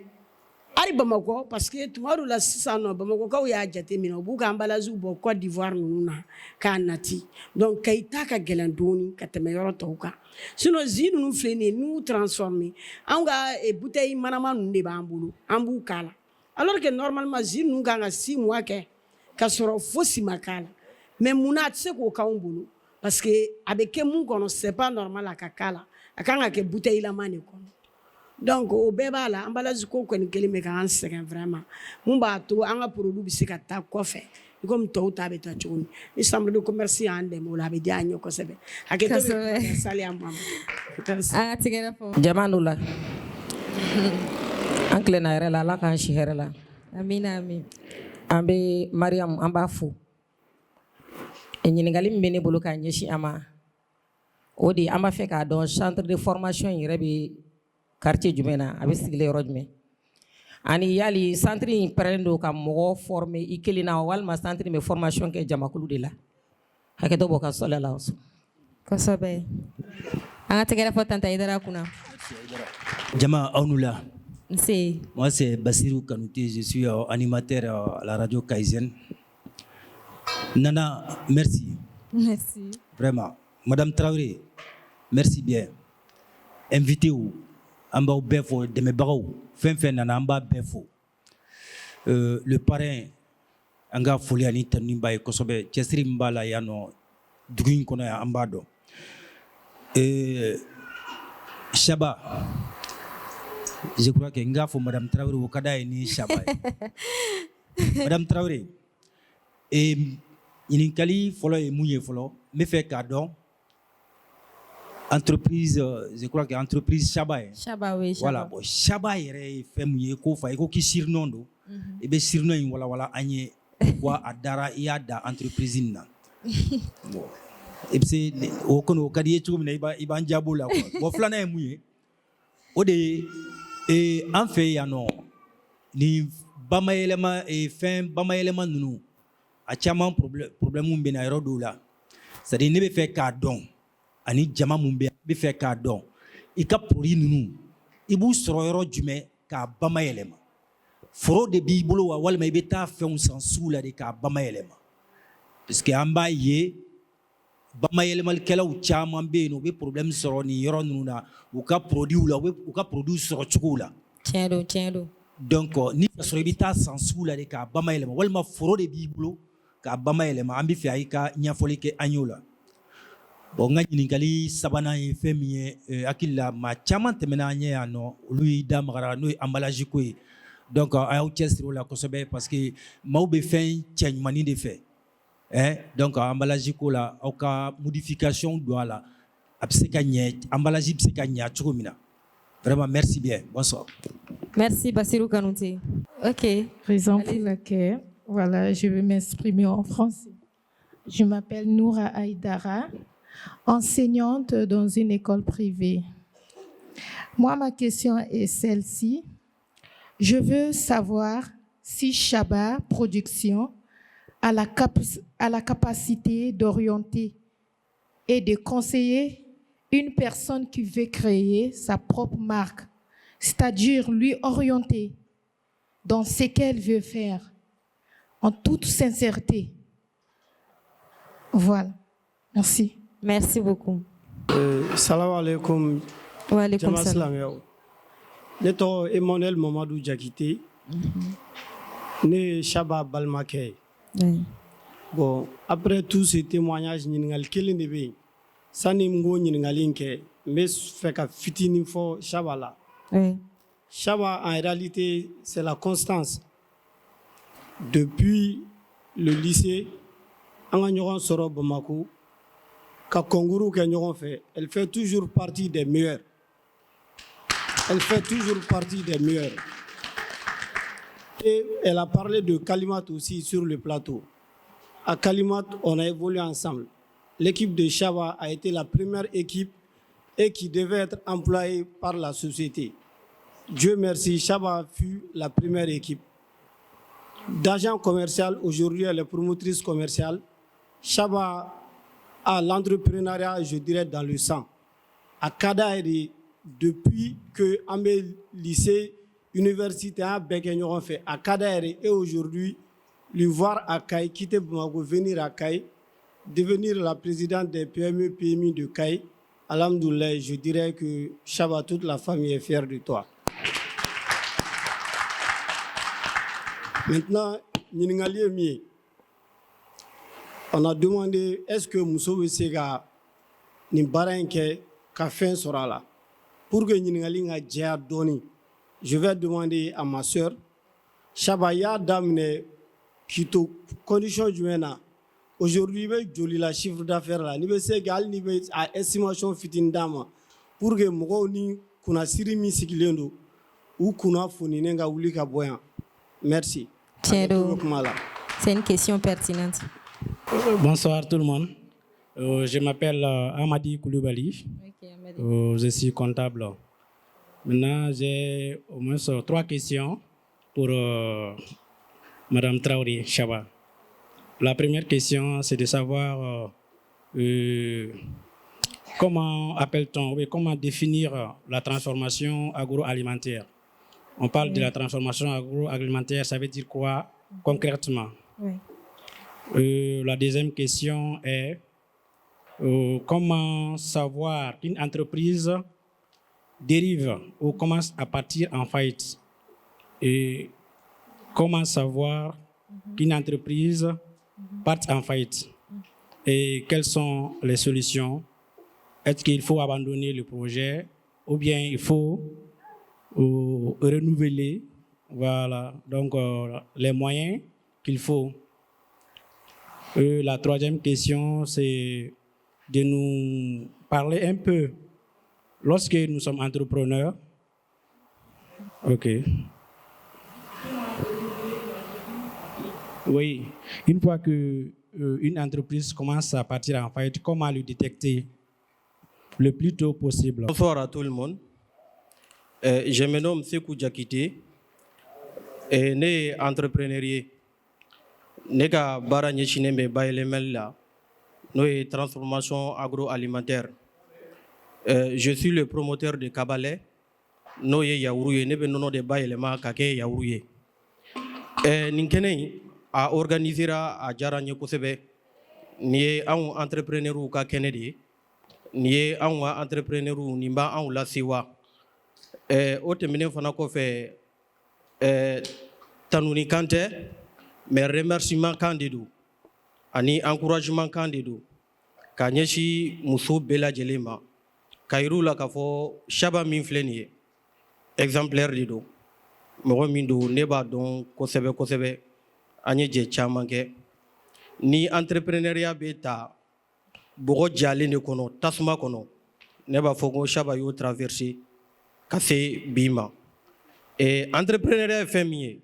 Hali Bamakɔ, parce que tuma dɔw la sisan nɔ, Bamakɔkaw y'a jateminɛ, u b'u ka emballage bɔ Côte d'Ivoire ninnu na k'a nati. Donc Kayi ta ka gɛlɛn dɔɔni ka tɛmɛ yɔrɔ tɔw kan. Sinon zi ninnu filɛ nin ye, n'u transformer, anw ka bouteille manama ninnu de b'an bolo, an b'u k'a la, alors que normalement zi ninnu kan ka 6 mois kɛ ka sɔrɔ fosi ma k'a la. Mais munna a tɛ se k'o k'anw bolo? Parce que a bɛ kɛ mun kɔnɔ, c'est pas normal a ka k'a la, a kan ka kɛ bouteille lama de kɔnɔ. Donc o bɛɛ b'a la. Emballage ko kɔni kelen bɛ k'an sɛgɛn vraiment. Mun b'a to an ka produit bɛ se ka taa kɔfɛ i komi tɔw ta bɛ taa cogo min, ni chambre de commerce y'an dɛmɛ o la, a bɛ diya an ye kosɛbɛ. Hakɛto bɛ kuma na, saliya ma. An ka tɛgɛrɛ fɔ. Jama n'o la, an tilenna hɛrɛ la, Ala k'an si hɛrɛ la. Amina, amin. An bɛ Mariam, an b'a fo. Ɲininkali min bɛ ne bolo k'a ɲɛsin a ma, o de ye, an b'a fɛ k'a dɔn centre de formation in yɛrɛ bɛ quartier jumɛn na, a bɛ sigilen yɔrɔ jumɛn, ani yali centre in pɛrɛnnen don ka mɔgɔ former i kelen na, walima centre in bɛ formation kɛ jamakulu de la? Hakɛto bɔ ka sɔli la. Kosɛbɛ, an ka tɛgɛrɛ fɔ Tante Ayidara kunna. Jama, aw ni la. Nse. Moi, c'est Bassirou Kanouté, je suis animateur à la radio Kaizen. Nana, merci. Merci. Vraiment. Madame Traoré, merci bien. Invité ou an b'aw bɛɛ fo, dɛmɛbagaw fɛn fɛn nana, an b'a bɛɛ fo. Le parrain, an ka foli ani tanuni b'a ye kosɛbɛ. Cɛsiri min b'a la yan nɔ, dugu in kɔnɔ yan, an b'a dɔn. Chaba, je crois que n k'a fɔ Madame Traoré, o ka d'a ye ni Chaba ye. Madame Traoré, ɲininkali fɔlɔ ye mun ye fɔlɔ? N bɛ fɛ k'a dɔn entreprise, je crois que entreprise Chaba ye. Chaba, oui, Chaba. Voilà, bon, Chaba yɛrɛ ye fɛn mun ye? K'o fa i ko k'i surnom don. I bɛ surnom in walawala an ye wa a dara i y'a da entreprise in na. Bon, i bɛ se o kɔni, o ka di i ye cogo min na, i b'an jaabi o la quoi. Bon, filanan ye mun ye? O de ye an fɛ yan nɔ, nin bamayɛlɛma, fɛn bamayɛlɛma ninnu, a caman problème bɛ na yɔrɔ dɔw la. C'est à dire, ne bɛ fɛ k'a dɔn, ani jama mun bɛ yan bɛ fɛ k'a dɔn, i ka produit ninnu, i b'u sɔrɔ yɔrɔ jumɛn k'a bamayɛlɛma? Foro de b'i bolo wa, walima i bɛ taa fɛnw san sugu la de k'a bamayɛlɛma? Parce que an b'a ye, bamayɛlɛmalikɛlaw caman bɛ yen nɔ, u bɛ problème sɔrɔ nin yɔrɔ ninnu na, u ka produit la, u bɛ u ka produit sɔrɔ cogo la. Tiɲɛ don, tiɲɛ don. Donc ni y'a sɔrɔ i bɛ taa san sugu la de k'a bamayɛlɛma, walima foro de b'i bolo k'a bamayɛlɛma, an bɛ fɛ i ka ɲɛfɔli kɛ an y'o la. Bon, n ka ɲininkali sabanan ye fɛn min ye, hakili la maa caman tɛmɛna an ɲɛ yan nɔ, olu y'i da magara, n'o ye emballage ko ye. Donc a y'aw cɛsiri o la kosɛbɛ, parce que maaw bɛ fɛn cɛ ɲumanin de fɛ. Donc emballage ko la, aw ka modification don a la, a bɛ se ka ɲɛ, emballage bɛ se ka ɲɛ cogo min na. Vraiment, merci bien, bonsoir. Merci Bassirou Kanouté. Ok. Raison pour laquelle, voilà, je vais m'exprimer en français. Je m'appelle Noura Aïdara, enseignante dans une école privée. Moi, ma question est celle-ci. Je veux savoir si Chaba Production a la capacité d'orienter et de conseiller une personne qui veut créer sa propre marque, c'est-à-dire lui orienter dans ce qu'elle veut faire, en toute sincérité. Voilà. Merci. Merci beaucoup. Salam alaikum. Wa alaikum Jama salam. silamɛw. Ne tɔgɔ Emmanuel Mamadou Jakite. Ne ye Chaba balimakɛ ye. Bon, après tous ces témoignages, ɲininkali kelen de bɛ yen. Sani n k'o ɲininkali in kɛ, n bɛ fɛ ka fitinin fɔ Chaba la. Chaba, en réalité, c'est la constance. Depuis le lycée, an ka ɲɔgɔn sɔrɔ Bamako, ka concours kɛ ɲɔgɔn fɛ, elle fait toujours partie des meilleurs. Elle fait toujours partie des meilleurs. Et elle a parlé de Kalimat aussi sur le plateau. À Kalimat, on a évolué ensemble. L'équipe de Chaba a été la première équipe et qui devait être employée par la société. Dieu merci, Chaba fut la première équipe. D'agent commercial, aujourd'hui, elle est promotrice commerciale. Chaba a l'entrepreneuriat, je dirais, dans le sang. A ka d'a ye de, depuis que an bɛ lycée, université, an y'a bɛɛ kɛ ɲɔgɔn fɛ. A ka d'a yɛrɛ et aujourd'hui, lui voir à Kayes, quitter Bamako, venir à Kayes, devenir la présidente des PME PMI de Kayes, Alhamdoulilah, je dirais que Chaba, toute la famille est fière de toi. Maintenant, ɲininkali ye min ye, on a demandé est-ce que muso bɛ se ka nin baara in kɛ ka fɛn sɔrɔ a la. Pour que ɲininkali in ka jɛya dɔɔni, je vais demander à ma sœur Chaba, i y'a daminɛ k'i to condition jumɛn na? Aujourd'hui, i bɛ joli la chiffre d'affaires la? N'i bɛ se kɛ, hali n'i bɛ a estimation fitinin d'a ma, pour que mɔgɔw ni kunnasiri min sigilen don, u kunna foninen ka wuli ka bɔ yan. Merci. Tiɲɛ don. Hakɛto bɛ kuma la. C'est une question pertinente. Bonsoir tout le monde. Je m'appelle Amadi Koulibaly. Je suis comptable. Maintenant, j'ai au moins trois questions pour Madame Traoré Chaba. La première question, c'est de savoir comment appelle-t-on, oui, comment définir la transformation agroalimentaire. On parle de la transformation agroalimentaire, ça veut dire quoi concrètement? La deuxième question est comment savoir qu'une entreprise dérive ou commence à partir en faillite? Et comment savoir qu'une entreprise part en faillite? Et quelles sont les solutions? Est-ce qu'il faut abandonner le projet ou bien il faut renouveler? Voilà, donc les moyens qu'il faut. La troisième question, c'est de nous parler un peu lorsque nous sommes entrepreneurs. Ok. Oui, une fois que une entreprise commence à partir en faillite, comment le détecter le plus tôt possible? Bonsoir à tout le monde. Je me nomme Sekou Diakité et ne ye entrepreneur ye. Ne ka baara ɲɛsinnen bɛ bayɛlɛmali la, n'o ye transformation agroalimentaire. Je suis le promoteur de Kabalɛ, n'o ye yaourt ye. Ne bɛ nɔnɔ de bayɛlɛma ka kɛ yaourt ye. Nin kɛnɛ in a organisera, a diyara n ye kosɛbɛ. Nin ye anw entrepreneurs ka kɛnɛ de ye. Nin ye anw ka entrepreneurs, nin b'anw lasewa. O tɛmɛnen fana kɔfɛ, tanuni kan tɛ, mais remerciement kan de don ani encouragement kan de don ka ɲɛsin muso bɛɛ lajɛlen ma, ka yir'u la k'a fɔ Chaba min filɛ nin ye, exemplaire de don. Mɔgɔ min don, ne b'a dɔn kosɛbɛ kosɛbɛ, an ye jɛ caman kɛ. Ni entrepreneuriat bɛ ta bɔgɔ jalen de kɔnɔ, tasuma kɔnɔ, ne b'a fɔ ko Saba y'o traverser ka se bi ma. Entrepreneuriat ye fɛn min ye,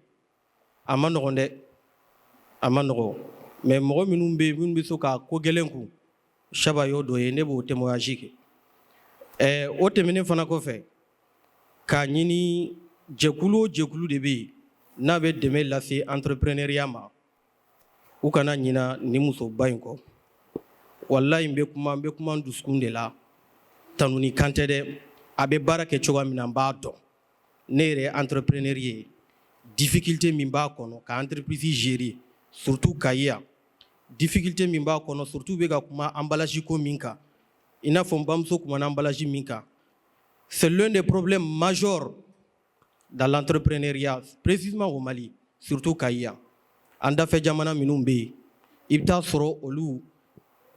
a ma nɔgɔn dɛ, a ma nɔgɔn, mais mɔgɔ minnu bɛ yen, minnu bɛ se ka ko gɛlɛn kun, Saba y'o dɔ ye. Ne b'o témoignage kɛ. O tɛmɛnen fana kɔfɛ, k'a ɲini jɛkulu o jɛkulu de bɛ yen n'a bɛ dɛmɛ lase entrepreneuriat ma, u kana ɲina nin musoba in kɔ. Walayi, n bɛ kuma, n bɛ kuma n dusukun de la, tanuni kan tɛ dɛ. A bɛ baara kɛ cogoya min na, n b'a dɔn. Ne yɛrɛ ye entrepreneur ye, difficulté min b'a kɔnɔ ka entreprise gérer, surtout Kayi yan, difficulté min b'a kɔnɔ, surtout bɛ ka kuma emballage ko min kan, i n'a fɔ n bamuso kumana emballage min kan, c'est l'un des problèmes majeurs dans l'entrepreneuriat, précisément au Mali, surtout Kayi yan. An dafɛ jamana minnu bɛ yen, i bɛ taa sɔrɔ olu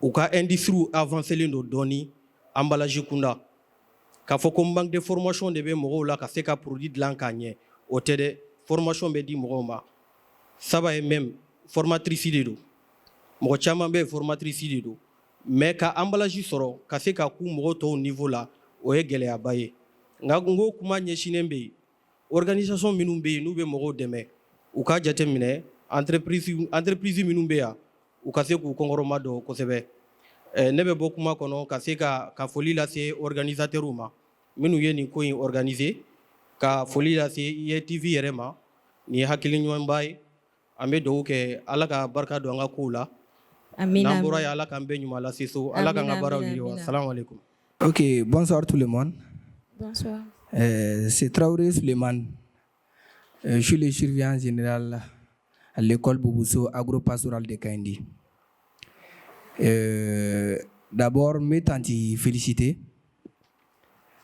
u ka industrie avancé don dɔɔni emballage kunda. K'a fɔ ko manque de formation de bɛ mɔgɔw la ka se ka produit dilan k'a ɲɛ, o tɛ dɛ. Formation bɛ di mɔgɔw ma. Saba ye même formatrice de don, mɔgɔ caman bɛ yen, formatrice de don, mais ka emballage sɔrɔ ka se ka k'u mɔgɔw tɔw niveau la, o ye gɛlɛyaba ye. Nka n ko kuma ɲɛsinnen bɛ yen, organisation minnu bɛ yen n'u bɛ mɔgɔw dɛmɛ, u k'a jateminɛ entreprise minnu bɛ yan, u ka se k'u kɔnkɔrɔma dɔn kosɛbɛ. Ne bɛ bɔ kuma kɔnɔ ka se ka foli lase organisateurs ma minnu ye nin ko in organiser, ka foli lase IETV yɛrɛ ma. Nin ye hakili ɲumanba ye. An bɛ dugawu kɛ, Ala ka barika don an ka kow la. N'an bɔra yen, Ala k'an bɛɛ ɲuman lase so, Ala k'an ka baaraw yiriwa. Salamu aleykum. Ok, bonsoir tout le monde. Bonsoir. C'est Traoré Suleiman. Je suis le surveillant général à l'école Boubousso agro-pastorale de Kaindy. D'abord, n bɛ tantie féliciter.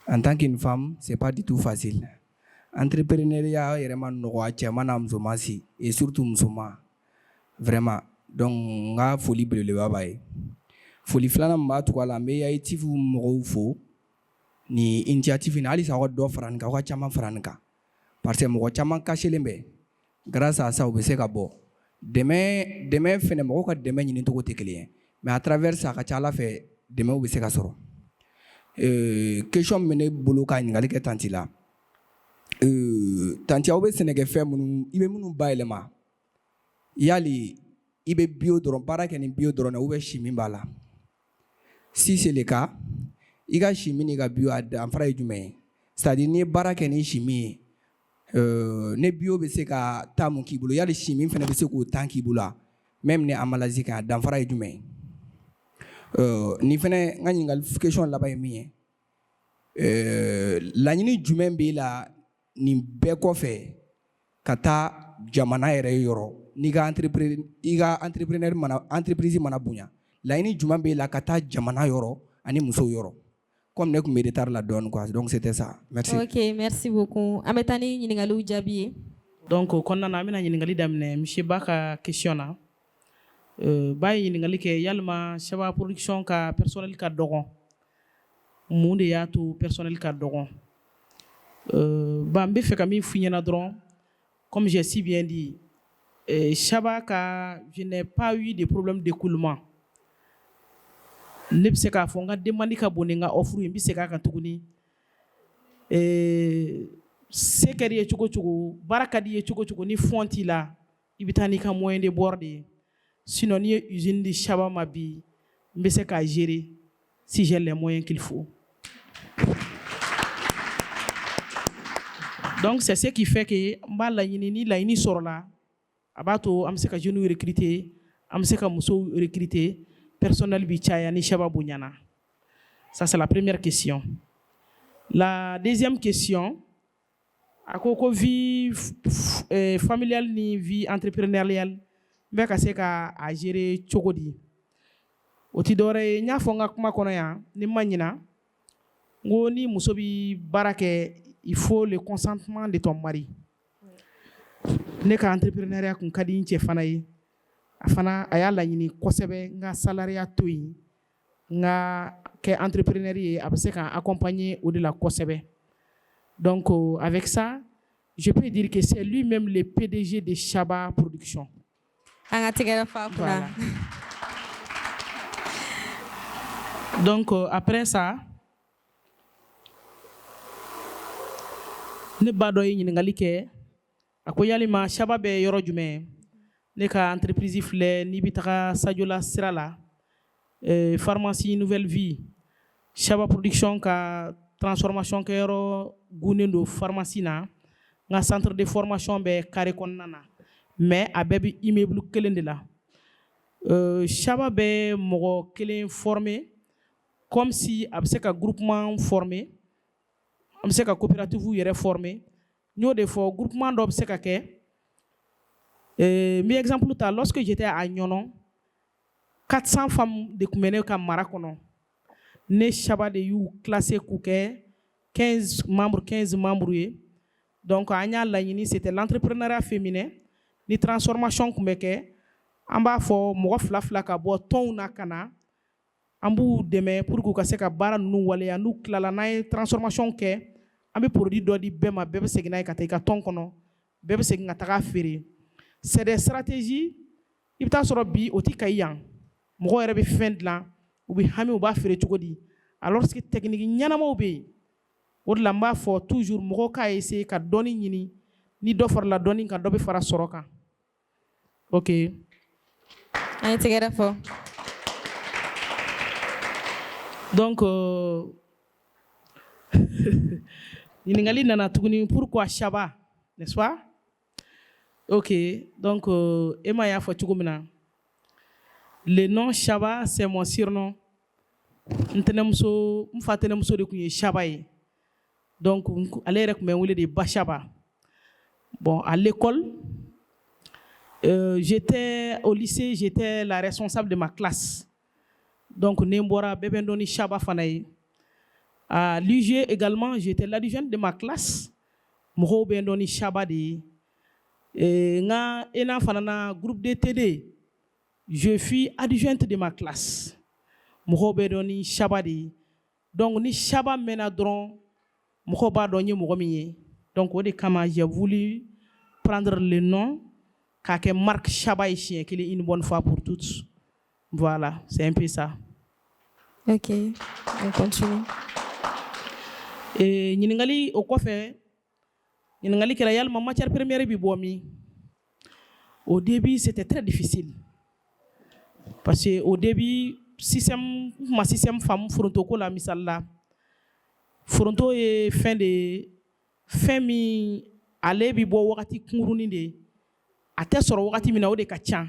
En tant qu'une femme, c'est pas du tout facile. Entrepreneuriat yɛrɛ ma nɔgɔ a cɛman n'a musoman si, et surtout musoman. Vraiment. Donc, n ka foli belebeleba b'a ye. Foli filanan min b'a tugu a la, n bɛ IATV mɔgɔw fo ni initiative in na. Halisa aw ka dɔ fara nin kan, aw ka caman fara nin kan. Parce que mɔgɔ caman cachelen bɛ. Grâce à ça, u bɛ se ka bɔ. Dɛmɛ dɛmɛ fɛnɛ, mɔgɔw ka dɛmɛ ɲini cogo tɛ kelen ye. Mais à travers ça, a ka ca Ala fɛ, dɛmɛw bɛ se ka sɔrɔ. Question min bɛ ne bolo ka ɲininkali kɛ tantie la. Tantie, aw bɛ sɛnɛkɛfɛn minnu, i bɛ minnu bayɛlɛma, yali i bɛ bio dɔrɔn baara kɛ ni bio dɔrɔn ou bien chimie b'a la? Si c'est le cas, i ka chimie n'i ka bio, a danfara ye jumɛn ye? C'est à dire, n'i ye baara kɛ ni chimie ye, ne bio bɛ se ka taa mun k'i bolo, yali chimie fana bɛ se k'o temps k'i bolo wa? Même ni emballage kan, a danfara ye jumɛn ye? Nin fɛnɛ, n ka ɲininkali question laban ye min ye, laɲini jumɛn b'e la nin bɛɛ kɔfɛ ka taa jamana yɛrɛ yɔrɔ, n'i ka entrepreneur i ka entrepreneur mana, entreprise mana bonya, laɲini jumɛn b'e la ka taa jamana yɔrɔ ani musow yɔrɔ? Comme ne tun bɛ retard la dɔɔnin quoi, donc c'était ça, merci. Ok, merci beaucoup. An bɛ taa ni ɲininkaliw jaabi ye. Donc o kɔnɔna na, an bɛna ɲininkali daminɛ monsieur Ba ka question na. Ba ye ɲininkali kɛ, yalima Saba Production ka personnel ka dɔgɔn, mun de y'a to personnel ka dɔgɔn? Ba, n bɛ fɛ ka min f'i ɲɛna dɔrɔn, comme j'ai si bien dit, Saba ka, je n'ai pas eu de problème d'écoulement. Ne bɛ se k'a fɔ n ka demande ka bon ni n ka offre ye. N bɛ segin a kan tuguni, se kɛr'i ye cogo cogo, baara ka di i ye cogo cogo, ni fond t'i la, i bɛ taa n'i ka moyen de bord de ye. Sinon, n'i ye usine di Saba ma bi, n bɛ se k'a gérer si j'ai les moyens qu'il faut. Donc c'est ce qui fait que n b'a laɲini, ni laɲini sɔrɔla, a b'a to an bɛ se ka jeunes recruter, an bɛ se ka musow recruter, personnel bi caya ni Saba bonyana. Ça, c'est la première question. La deuxième question, a ko ko vie familiale ni vie entrepreneuriale, n bɛ ka se ka a gérer cogo di? O ti dɔwɛrɛ ye, n y'a fɔ n ka kuma kɔnɔ yan, ni n ma ɲina, n ko ni muso bi baara kɛ, il faut le consentement de ton mari. Ne ka entrepreneuriat kun ka di n cɛ fana ye. A fana a y'a laɲini kosɛbɛ n ka salariat to yen, n ka kɛ entrepreneur ye. A bɛ se ka accompagner o de la kosɛbɛ. Donc avec ça, je peux dire que c'est lui-même le PDG de Chaba Production. An ka tɛgɛrɛ f'a kunna. Donc après ça, ne ba dɔ ye ɲininkali kɛ, a ko yalima Saba bɛ yɔrɔ jumɛn? Ne ka entreprise filɛ, n'i bɛ taga Sadiola sira la, pharmacie Nouvelle Vie, Saba Production ka transformation kɛyɔrɔ gunnen don pharmacie na. N ka centre de formation bɛ carré kɔnɔna na, mais a bɛɛ bɛ immeuble kelen de la. Saba bɛ mɔgɔ kelen former comme si a bɛ se ka groupement former, an bɛ se ka coopérative yɛrɛ former. N y'o de fɔ, groupement dɔ bɛ se ka kɛ. N bɛ exemple ta, lorsque j'étais à Ɲɔnɔ, 400 femmes de tun bɛ ne ka mara kɔnɔ. Ne Saba de y'u classé k'u kɛ 15 membres, 15 membres ye. Donc an y'a laɲini, c'était l'entrepreneuriat féminin. Ni transformation tun bɛ kɛ, an b'a fɔ mɔgɔ fila fila ka bɔ tɔnw na ka na, an b'u dɛmɛ pour que u ka se ka baara ninnu waleya. N'u tilala, n'an ye transformation kɛ, an bɛ produit dɔ di bɛɛ ma, bɛɛ bɛ segin n'a ye ka taa i ka tɔn kɔnɔ, bɛɛ bɛ segin ka taga feere. C'est des stratégies. I bɛ taa sɔrɔ bi o tɛ Kayi yan, mɔgɔw yɛrɛ bɛ fɛn dilan, u bɛ hami u b'a feere cogo di, alors que technique ɲɛnamaw bɛ yen. O de la n b'a fɔ toujours, mɔgɔw k'a essayer ka dɔɔni ɲini, ni dɔ farala dɔɔni kan, dɔ bɛ fara sɔrɔ kan. Ok. An ye tɛgɛrɛ fɔ. Donc ɲininkali nana tuguni, pourquoi Saba, n'est-ce pas? Ok, donc Emma y'a fɔ cogo min na, le nom Saba, c'est mon surnom. N tɛnɛmuso, n fa tɛnɛmuso de tun ye Saba ye. Donc ale yɛrɛ tun bɛ n wele de Ba Saba. Bon, à l'école, j'étais au lycée, j'étais la responsable de ma classe. Donc ne bɔra, bɛɛ bɛ n dɔn ni Saba fana ye. À l'UG également, j'étais l'adjointe de ma classe. Mɔgɔw bɛ n dɔn ni Saba de ye. N ka ENA fana na, groupe de TD, je suis adjointe de ma classe. Mɔgɔw bɛ dɔn ni Saba de ye. Donc ni Saba mɛnna dɔrɔn, mɔgɔw b'a dɔn n ye mɔgɔ min ye. Donc o de kama j'ai voulu prendre le nom k'a kɛ marque Saba ye siɲɛ kelen, une bonne fois pour toutes. Voilà, c'est un peu ça. Ok, on continue. Ɲininkali o kɔfɛ, ɲininkali kɛra yalima matière première bɛ bɔ min? Au début, c'était très difficile. Parce que au début, système ma système faamu foronto ko la. Misali la, foronto ye fɛn de ye, fɛn min ale bɛ bɔ wagati kunkurunin de ye, a tɛ sɔrɔ wagati min na, o de ka ca.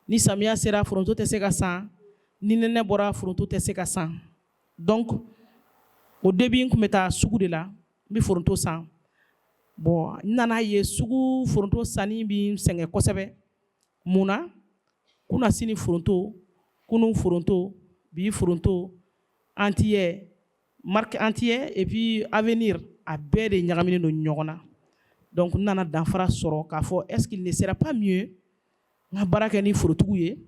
Ni samiya sera, foronto tɛ se ka san, ni nɛnɛ bɔra, foronto tɛ se ka san. Donc au début, n tun bɛ taa sugu de la, n bɛ foronto san. Bon, n nana ye sugu foronto sanni bɛ n sɛgɛn kosɛbɛ. Mun na? Kunasini foronto, kunun foronto, bi foronto, antillais, marque antillais et puis avenir, a bɛɛ de ɲagaminen don ɲɔgɔn na. Donc n nana danfara sɔrɔ k'a fɔ, est ce qu'il ne serait pas mieux n ka baara kɛ ni forotigiw ye,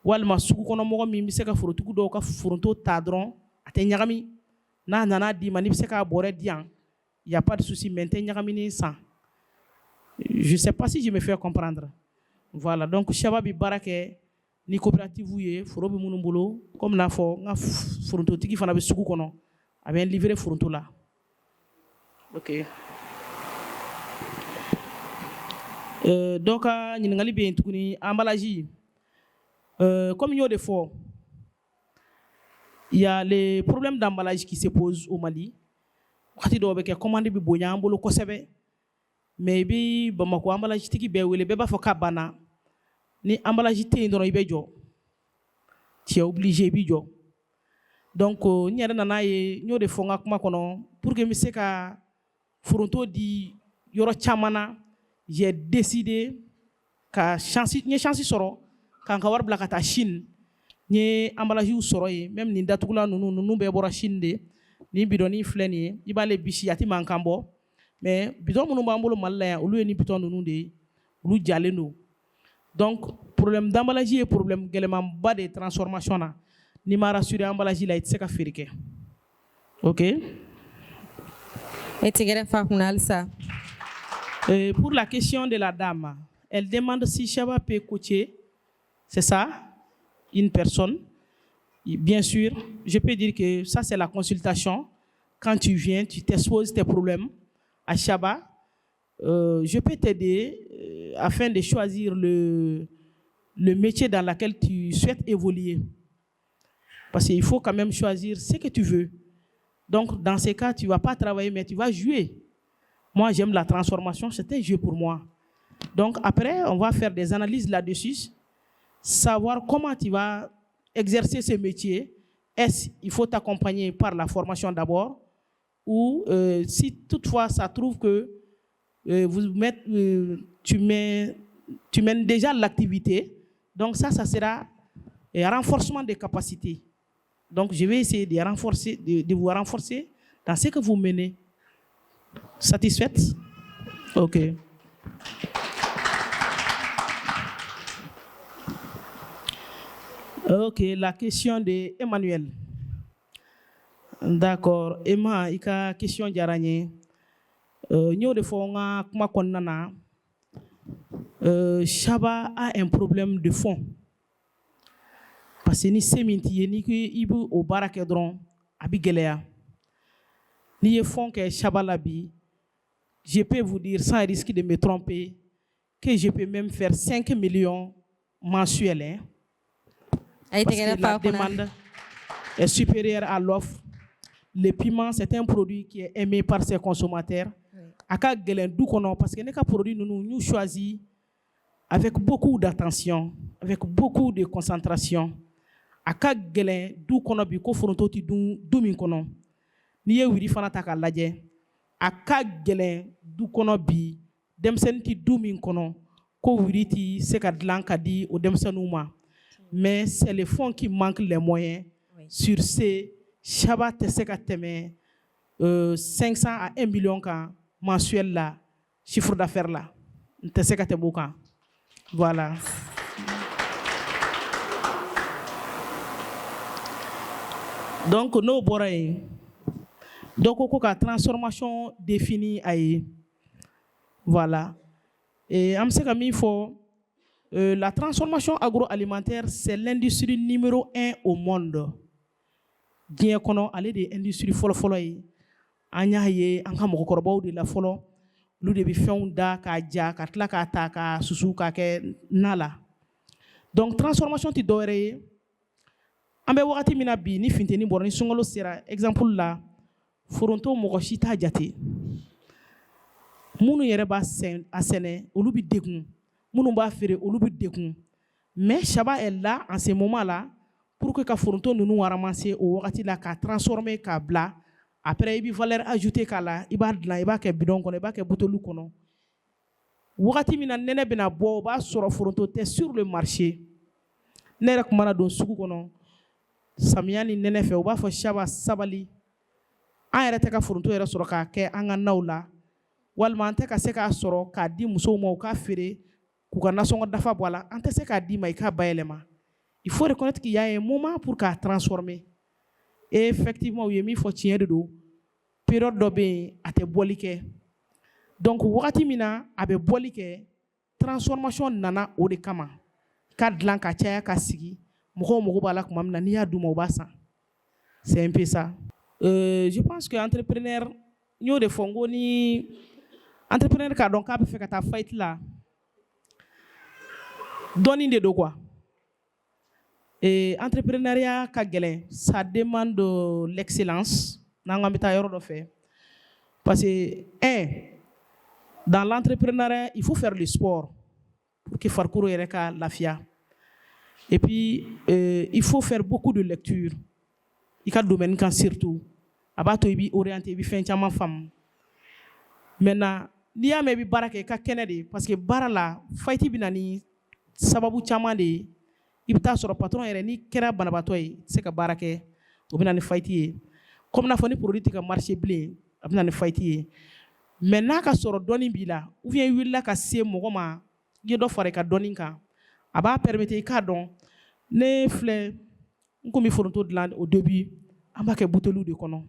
walima sugu kɔnɔ mɔgɔ min bɛ se ka forotigiw dɔw ka foronto ta dɔrɔn, a tɛ ɲagami, n'a nana d'i ma, n'i bɛ se k'a bɔrɛ di yan, y a pas de souci, mais n tɛ ɲagaminen san. Je sais pas si je me fais comprendre. Voilà, donc Saba bɛ baara kɛ ni coopérative ye, foro bɛ minnu bolo, komi n'a fɔ n ka forontotigi fana bɛ sugu kɔnɔ, a bɛ n livrer foronto la. Ok. Dɔ ka ɲininkali bɛ yen tuguni, emballage. Comme n y'o de fɔ, il y a les problèmes d'emballage qui se posent au Mali. Wagati dɔw bɛ kɛ, commande bɛ bonya an bolo kosɛbɛ, mais i bɛ Bamakɔ emballage tigi bɛɛ wele, bɛɛ b'a fɔ k'a banna. Ni emballage tɛ yen dɔrɔn, i bɛ jɔ, tu es obligé, i bɛ jɔ. Donc n yɛrɛ nana ye, n y'o de fɔ n ka kuma kɔnɔ, pour que n bɛ se ka foronto di yɔrɔ caman na, j'ai décidé ka chance, n ye chance sɔrɔ k'an ka wari bila ka taa Chine. N ye emballage sɔrɔ yen, même nin datugulan ninnu bɛɛ bɔra Chine de. Nin bidɔnnin filɛ nin ye, i b'ale bisi, a tɛ mankan bɔ. Mais bidɔn minnu b'an bolo Mali la yan, olu ye ni bidɔn ninnu de ye, olu jalen don. Donc problème d'emballage ye problème gɛlɛmanba de ye transformation na. N'i ma rassurer emballage la, i tɛ se ka feere kɛ. Ok. E tɛgɛrɛ fa kunna halisa. Pour la question de la dame, Elle demande si Chaba peut coacher, c'est ça, une personne. Bien sûr, je peux dire que ça, c'est la consultation. Quand tu viens, tu t'exposes tes problèmes à Chaba. Je peux t'aider afin de choisir le métier dans lequel tu souhaites évoluer. Parce qu'il faut quand même choisir ce que tu veux. Donc, dans ces cas, tu ne vas pas travailler, mais tu vas jouer. Moi, j'aime la transformation, c'est un jeu pour moi. Donc, après, on va faire des analyses là-dessus, savoir comment tu vas exercer ce métier. Est-ce qu'il faut t'accompagner par la formation d'abord ou si toutefois ça trouve que tu mènes déjà l'activité, donc ça sera un renforcement des capacités. Donc, je vais essayer de vous renforcer dans ce que vous menez. Satisfaite? Ok. Ok, la question de Emmanuel. D'accord. Emma, i ka question diyara n ye. N y'o de fɔ n ka kuma kɔnɔna na. Chaba a un problème de fond. Parce que ni se min t'i ye, n'i ko i bɛ o baara kɛ dɔrɔn, a bɛ gɛlɛya. N'i ye fond kɛ Chaba la bi, je peux vous dire sans risque de me tromper que je peux même faire 5 millions mensuels. Hein. Ayi. Parce que la demande est supérieure à l'offre. Le piment, c'est un produit qui est aimé par ses consommateurs. A ka gɛlɛn du kɔnɔ parce que ne ka produit ninnu, n y'u choisi avec beaucoup d'attention, avec beaucoup de concentration. A ka gɛlɛn du kɔnɔ bi ko foronto tɛ dun du min kɔnɔ. N'i ye wiri fana ta k'a lajɛ, a ka gɛlɛn du kɔnɔ bi denmisɛnnin tɛ du min kɔnɔ ko wiri tɛ se ka dilan ka di o denmisɛnninw ma. Mais c'est le fond qui manque, les moyens. Sur ce, Chaba tɛ se ka tɛmɛ 500 à 1 million kan mensuel la, chiffre d'affaires la. N tɛ se ka tɛmɛ o kan. Voilà. Donc n'o bɔra yen, dɔ ko ko ka transformation définie a ye. Voilà. Et an bɛ se ka min fɔ, la transformation agroalimentaire, c'est l'industrie numéro 1 au monde. Diɲɛ kɔnɔ, ale de ye industrie fɔlɔ-fɔlɔ ye. An y'a ye an ka mɔgɔkɔrɔbaw de la fɔlɔ, olu de bɛ fɛnw da k'a ja ka tila k'a ta k'a susu k'a kɛ na la. Donc transformation tɛ dɔwɛrɛ ye. An bɛ wagati min na bi, ni funteni bɔra, ni sunkalo sera, exemple la, foronto, mɔgɔ si t'a jate. Minnu yɛrɛ b'a a sɛnɛ, olu bɛ degun. Minnu b'a feere, olu bɛ degun. Mais Chaba est là en ce moment là pour que ka foronto ninnu ramasser o wagati la, k'a transformer, k'a bila. Après, i bɛ valeur ajoutée k'a la, i b'a dilan, i b'a kɛ bidon kɔnɔ, i b'a kɛ buteliw kɔnɔ. Wagati min na nɛnɛ bɛna bɔ, o b'a sɔrɔ foronto tɛ sur le marché. Ne yɛrɛ tun mana don sugu kɔnɔ samiya ni nɛnɛ fɛ, u b'a fɔ: "Chaba, sabali, an yɛrɛ tɛ ka foronto yɛrɛ sɔrɔ k'a kɛ an ka naw la, walima an tɛ ka se k'a sɔrɔ k'a di musow ma u k'a feere k'u ka nasɔngɔ dafa bɔ a la. An tɛ se k'a d'i ma i k'a bayɛlɛma." Il faut reconnaître qu'il y a un moment pour k'a transformer. Et effectivement, u ye min fɔ, tiɲɛ de don. Période dɔ bɛ yen, a tɛ bɔli kɛ. Donc wagati min na a bɛ bɔli kɛ, transformation nana o de kama, ka dilan ka caya ka sigi. Mɔgɔw mago b'a la tuma min na, n'i y'a d'u ma, u b'a san. C'est un peu ça. Je pense que entrepreneur, n y'o de fɔ, n ko ni entrepreneur k'a dɔn k'a bɛ fɛ ka taa faillite la, dɔɔnin de don quoi. Et entrepreneuriat ka gɛlɛn, ça demande l'excellence. N'an ko an bɛ taa yɔrɔ dɔ fɛ, parce que un, dans l'entrepreneuriat, il faut faire le sport pour que farikolo yɛrɛ ka lafiya. Et puis il faut faire beaucoup de lecture i ka domaine kan surtout. A b'a to i b'i orienter, i bɛ fɛn caman faamu. Maintenant, n'i y'a mɛn i bɛ baara kɛ, i ka kɛnɛ de, parce que baara la, faillite bɛ na ni sababu caman de ye. I bɛ taa sɔrɔ patron yɛrɛ, n'i kɛra banabaatɔ ye, i tɛ se ka baara kɛ, o bɛ na ni faillite ye. Comme n'a fɔ ni produit tɛ ka marché bilen, a bɛ na ni faillite ye. Mais n'a ka sɔrɔ dɔɔni b'i la, ou bien i wulila ka se mɔgɔ ma, i ye dɔ fara i ka dɔnni kan, a b'a permettre i k'a dɔn. Ne filɛ, n kun bɛ foronto dilan au début, an b'a kɛ buteliw de kɔnɔ.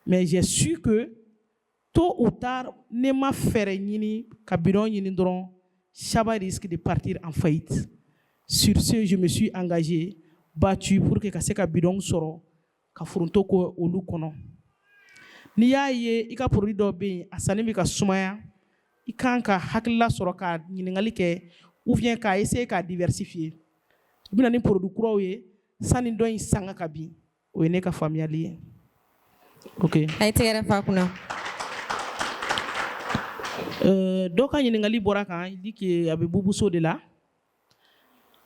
Mais j'ai su que tôt ou tard, ne ma fɛɛrɛ ɲini ka bidon ɲini dɔrɔn, Chaba risque de partir en faillite. Sur ce, je me suis engagé, battu pour que ka se ka bidon sɔrɔ ka foronto kɛ olu kɔnɔ. N'i y'a ye i ka produit dɔ bɛ yen, a sanni bɛ ka sumaya, i kan ka hakilila sɔrɔ ka ɲininkali kɛ ou bien k'a essayer k'a diversifier. I bɛ na ni produit kuraw ye sani dɔ in sanga ka bin. O ye ne ka faamuyali ye. Ok. A ye tɛgɛrɛ fa kunna. Dɔ ka ɲininkali bɔra kan, il dit que a bɛ Bubuso de la.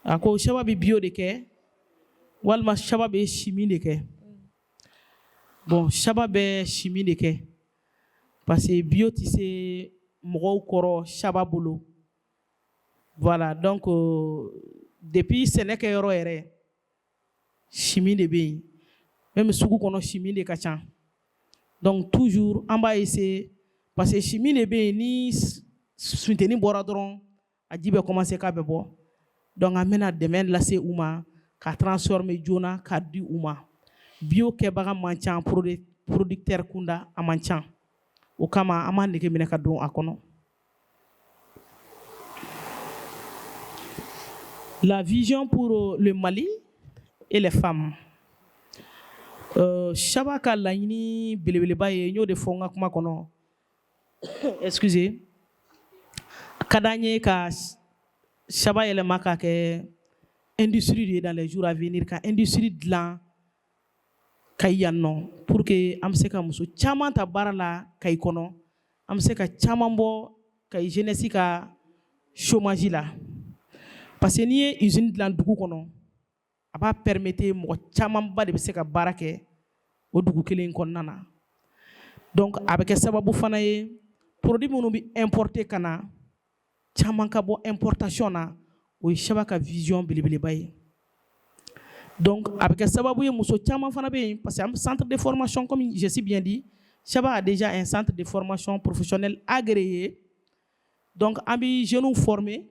A ko Chaba bɛ bio de kɛ walima Chaba bɛ chimie de kɛ. Bon, Chaba bɛ chimie de kɛ parce que bio tɛ se mɔgɔw kɔrɔ Chaba bolo. Voilà, donc depuis sɛnɛ kɛyɔrɔ yɛrɛ, chimie de bɛ yen. Même sugu kɔnɔ, chimie de ka ca. Donc toujours an b'a essayer parce que chimie de bɛ yen, ni funteni bɔra dɔrɔn, a ji bɛ commencer k'a bɛ bɔ. Donc an bɛna dɛmɛ lase u ma ka transformer joona k'a di u ma. Bio kɛbaga man ca, producteur kunda a man ca. O kama an b'a nege minɛ ka don a kɔnɔ. La vision pour le Mali et les femmes. Chaba ka laɲini belebeleba ye, n y'o de fɔ n ka kuma kɔnɔ. Excusez. A ka d'an ye ka Chaba yɛlɛma k'a kɛ industrie de ye dans les jours à venir, ka industrie dilan Kayi yan nɔ pour que an bɛ se ka muso caman ta baara la Kayi kɔnɔ, an bɛ se ka caman bɔ Kayi jeunesse ka chômage la. Parce que n'i ye usine dilan dugu kɔnɔ, a b'a permettre mɔgɔ camanba de bɛ se ka baara kɛ o dugu kelen in kɔnɔna na. Donc a bɛ kɛ sababu fana ye, produit minnu bɛ importer ka na, caman ka bɔ importation na. O ye Chaba ka vision belebeleba ye. Donc a bɛ kɛ sababu ye, muso caman fana bɛ yen, parce que an bɛ centre de formation, comme j'ai si bien dit, Chaba a déjà un centre de formation professionnelle agréé. Donc an bɛ jeunes former.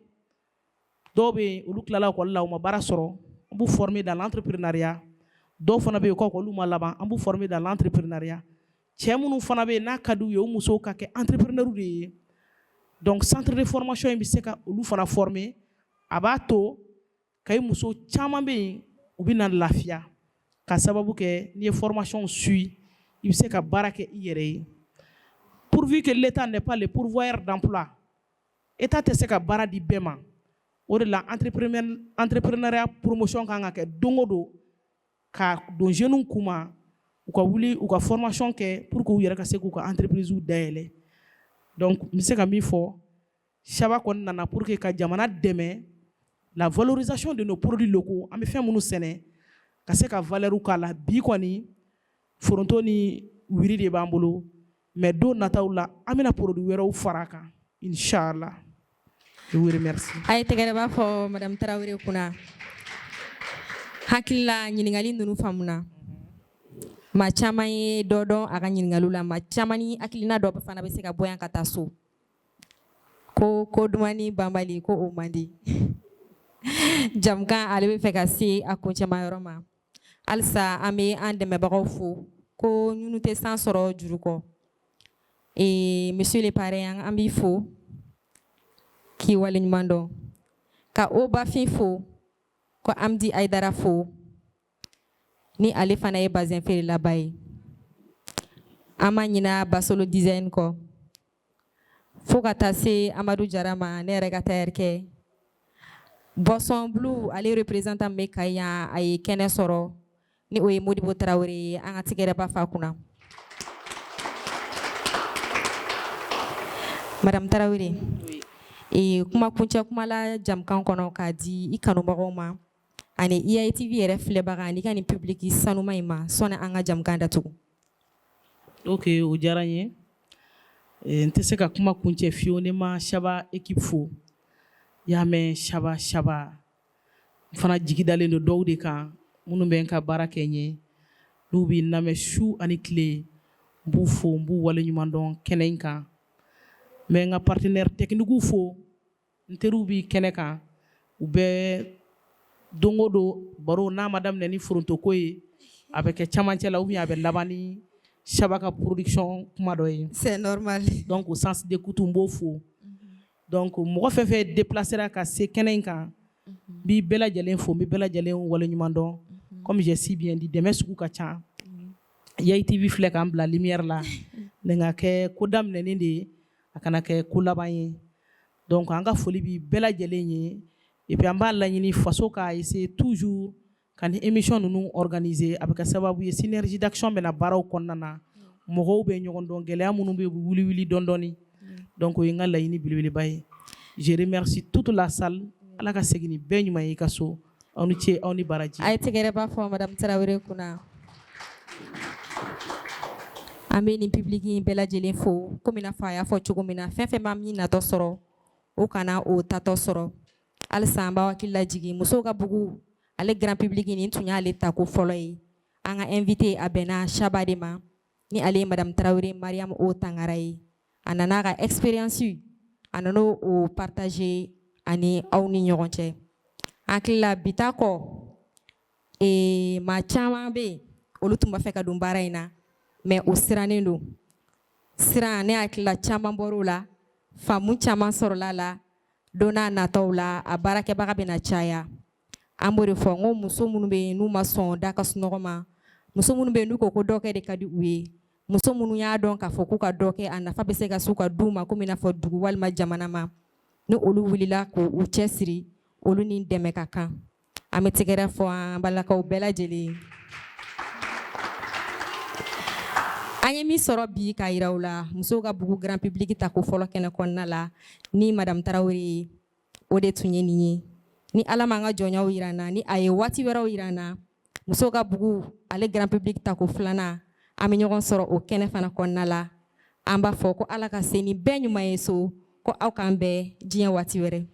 Dɔw bɛ yen, olu tilala école la, u ma baara sɔrɔ, an b'u former dans l'entrepreneuriat. Dɔw fana bɛ yen, u ka école ma laban, an b'u former dans l'entrepreneuriat. Cɛ minnu fana bɛ yen, n'a ka d'u ye u musow ka kɛ entrepreneur de ye, donc centre de formation in bɛ se ka olu fana former. A b'a to Kayi muso caman bɛ yen, u bɛ na lafiya ka sababu kɛ n'i ye formation suit, i bɛ se ka baara kɛ i yɛrɛ ye. Pourvu que l'État n'est pas le pourvoyeur d'emploi, État tɛ se ka baara di bɛɛ ma. O de la entrepreneuriat promotion kan ka kɛ don o don ka don jeunes kuma, u ka wuli u ka formation kɛ pour que u yɛrɛ ka se k'u ka entreprise dayɛlɛ. Donc n bɛ se ka min fɔ, Chaba kɔni nana pour que ka jamana dɛmɛ la valorisation de nos produits locaux. An bɛ fɛn minnu sɛnɛ, ka se ka valeur k'a la. Bi kɔni, foronto ni wiri de b'an bolo, mais don nataw la, an bɛna produit wɛrɛw fara a kan, inchallah. Je vous remercie. A ye tɛgɛrɛba fɔ madame Tarawele kunna. Hakili la ɲininkali ninnu faamuna. Maa caman ye dɔ dɔn a ka ɲininkaliw la, maa caman ni hakilina dɔ fana bɛ se ka bɔ yan ka taa so. Ko ko dumani banbali ko o man di. Jamukan ale bɛ fɛ ka se a kuncɛma yɔrɔ ma. Halisa an bɛ an dɛmɛbagaw fo ko minnu tɛ san sɔrɔ juru kɔ. Ee, monsieur le parrain, an b'i fo k'i waleɲuman dɔn, ka Obafin fo, ko Amdi Ayidara fo, ni ale fana ye bazin feerelaba ye. An ma ɲina Basolo design kɔ, fo ka taa se Amadu Jara ma, ne yɛrɛ ka tailleur kɛ. Boisson Blue ale représentant bɛ Kayi yan, a ye kɛnɛ sɔrɔ, ni o ye Modibo Tarawele ye. An ka tigɛrɛba fa kunna. Madame Tarawele, ee, kuma kuncɛ kuma la jamukan kɔnɔ k'a di i kanubagaw ma ani IATV yɛrɛ filɛbaga ani ka nin public sanuma in ma, sɔnni an ka jamukan datugu. Ok, o diyara n ye. N tɛ se ka kuma kuncɛ fiyewu ne ma Chaba équipe fo. I y'a mɛn, Chaba, Chaba, n fana jigi dalen don dɔw de kan, minnu bɛ n ka baara kɛ n ye, n'u bɛ n lamɛn su ani tile. N b'u fo, n b'u waleɲuman dɔn kɛnɛ in kan. N bɛ n ka partenaire technique fo, n teriw bɛ kɛnɛ kan, u bɛ don o don baro n'a ma daminɛ ni forontoko ye, a bɛ kɛ camancɛ la ou bien a bɛ laban ni Chaba ka production kuma dɔ ye. C'est normal. Donc au sens d'écoute, n b'o fo. Donc mɔgɔ fɛn fɛn déplacera ka se kɛnɛ in kan, n b'i bɛɛ lajɛlen fo, n bɛ bɛɛ lajɛlen waleɲuman dɔn. Comme j'ai si bien dit, dɛmɛ sugu ka ca. Yayi TV filɛ k'an bila lumière la, nin ka kɛ ko daminɛnen de ye, a kana kɛ ko laban ye. Donc an ka foli bi bɛɛ lajɛlen ye et puis an b'a laɲini faso k'a essayer toujours ka ni émission ninnu organiser. A bɛ kɛ sababu ye, synergie d'action bɛna baaraw kɔnɔna na, mɔgɔw bɛ ɲɔgɔn dɔn, gɛlɛya minnu bɛ yen, u bɛ wuli wuli dɔɔni dɔɔni. Donc o ye n ka laɲini belebeleba ye. Je remercie toute la salle. Ala ka segin ni bɛɛ ɲuman ye i ka so. Aw ni ce, aw ni baraji. A ye tɛgɛrɛba fɔ madame Tarawele kunna. An bɛ nin public in bɛɛ lajɛlen fo. Komi n'a fɔ a y'a fɔ cogo min na, fɛn fɛn ma min natɔ sɔrɔ, o kana o tatɔ sɔrɔ. Halisa an b'aw hakili lajigin, musow ka bugu ale grand public, nin tun y'ale tako fɔlɔ ye. An ka invité, a bɛnna Saba de ma, ni ale ye madame Tarawele Mariam O Tangara ye. A nana a ka expérience, a nana o partager ani aw ni ɲɔgɔn cɛ. An hakili la bi ta kɔ, maa caman bɛ yen, olu tun b'a fɛ ka don baara in na, mais o sirannen don. Siran, ne hakili la caman bɔr'o la, faamu caman sɔrɔla la. Don n'a nataw la, a baarakɛbaga bɛna caya. An b'o de fɔ n ko muso minnu bɛ yen n'u ma sɔn da ka sunɔgɔ ma, muso minnu bɛ yen n'u ko ko dɔ kɛ de ka di u ye, muso minnu y'a dɔn k'a fɔ k'u ka dɔ kɛ, a nafa bɛ se ka s'u ka du ma, komi i n'a fɔ dugu walima jamana ma, ni olu wulila k'u cɛsiri, olu ni dɛmɛ ka kan. An bɛ tɛgɛrɛ fɔ an balakaw bɛɛ lajɛlen ye. An ye min sɔrɔ bi k'a yira u la, musow ka bugu grand public ta ko fɔlɔ kɛnɛ kɔnɔna la ni madame Tarawele ye, o de tun ye nin ye. Ni Ala m'an ka jɔnyaw yira an na, ni a ye waati wɛrɛw yira an na, musow ka bugu ale grand public ta ko filanan, an bɛ ɲɔgɔn sɔrɔ o kɛnɛ fana kɔnɔna la. An b'a fɔ ko Ala ka se ni bɛɛ ɲuman ye so, ko aw k'an bɛn diɲɛ waati wɛrɛ.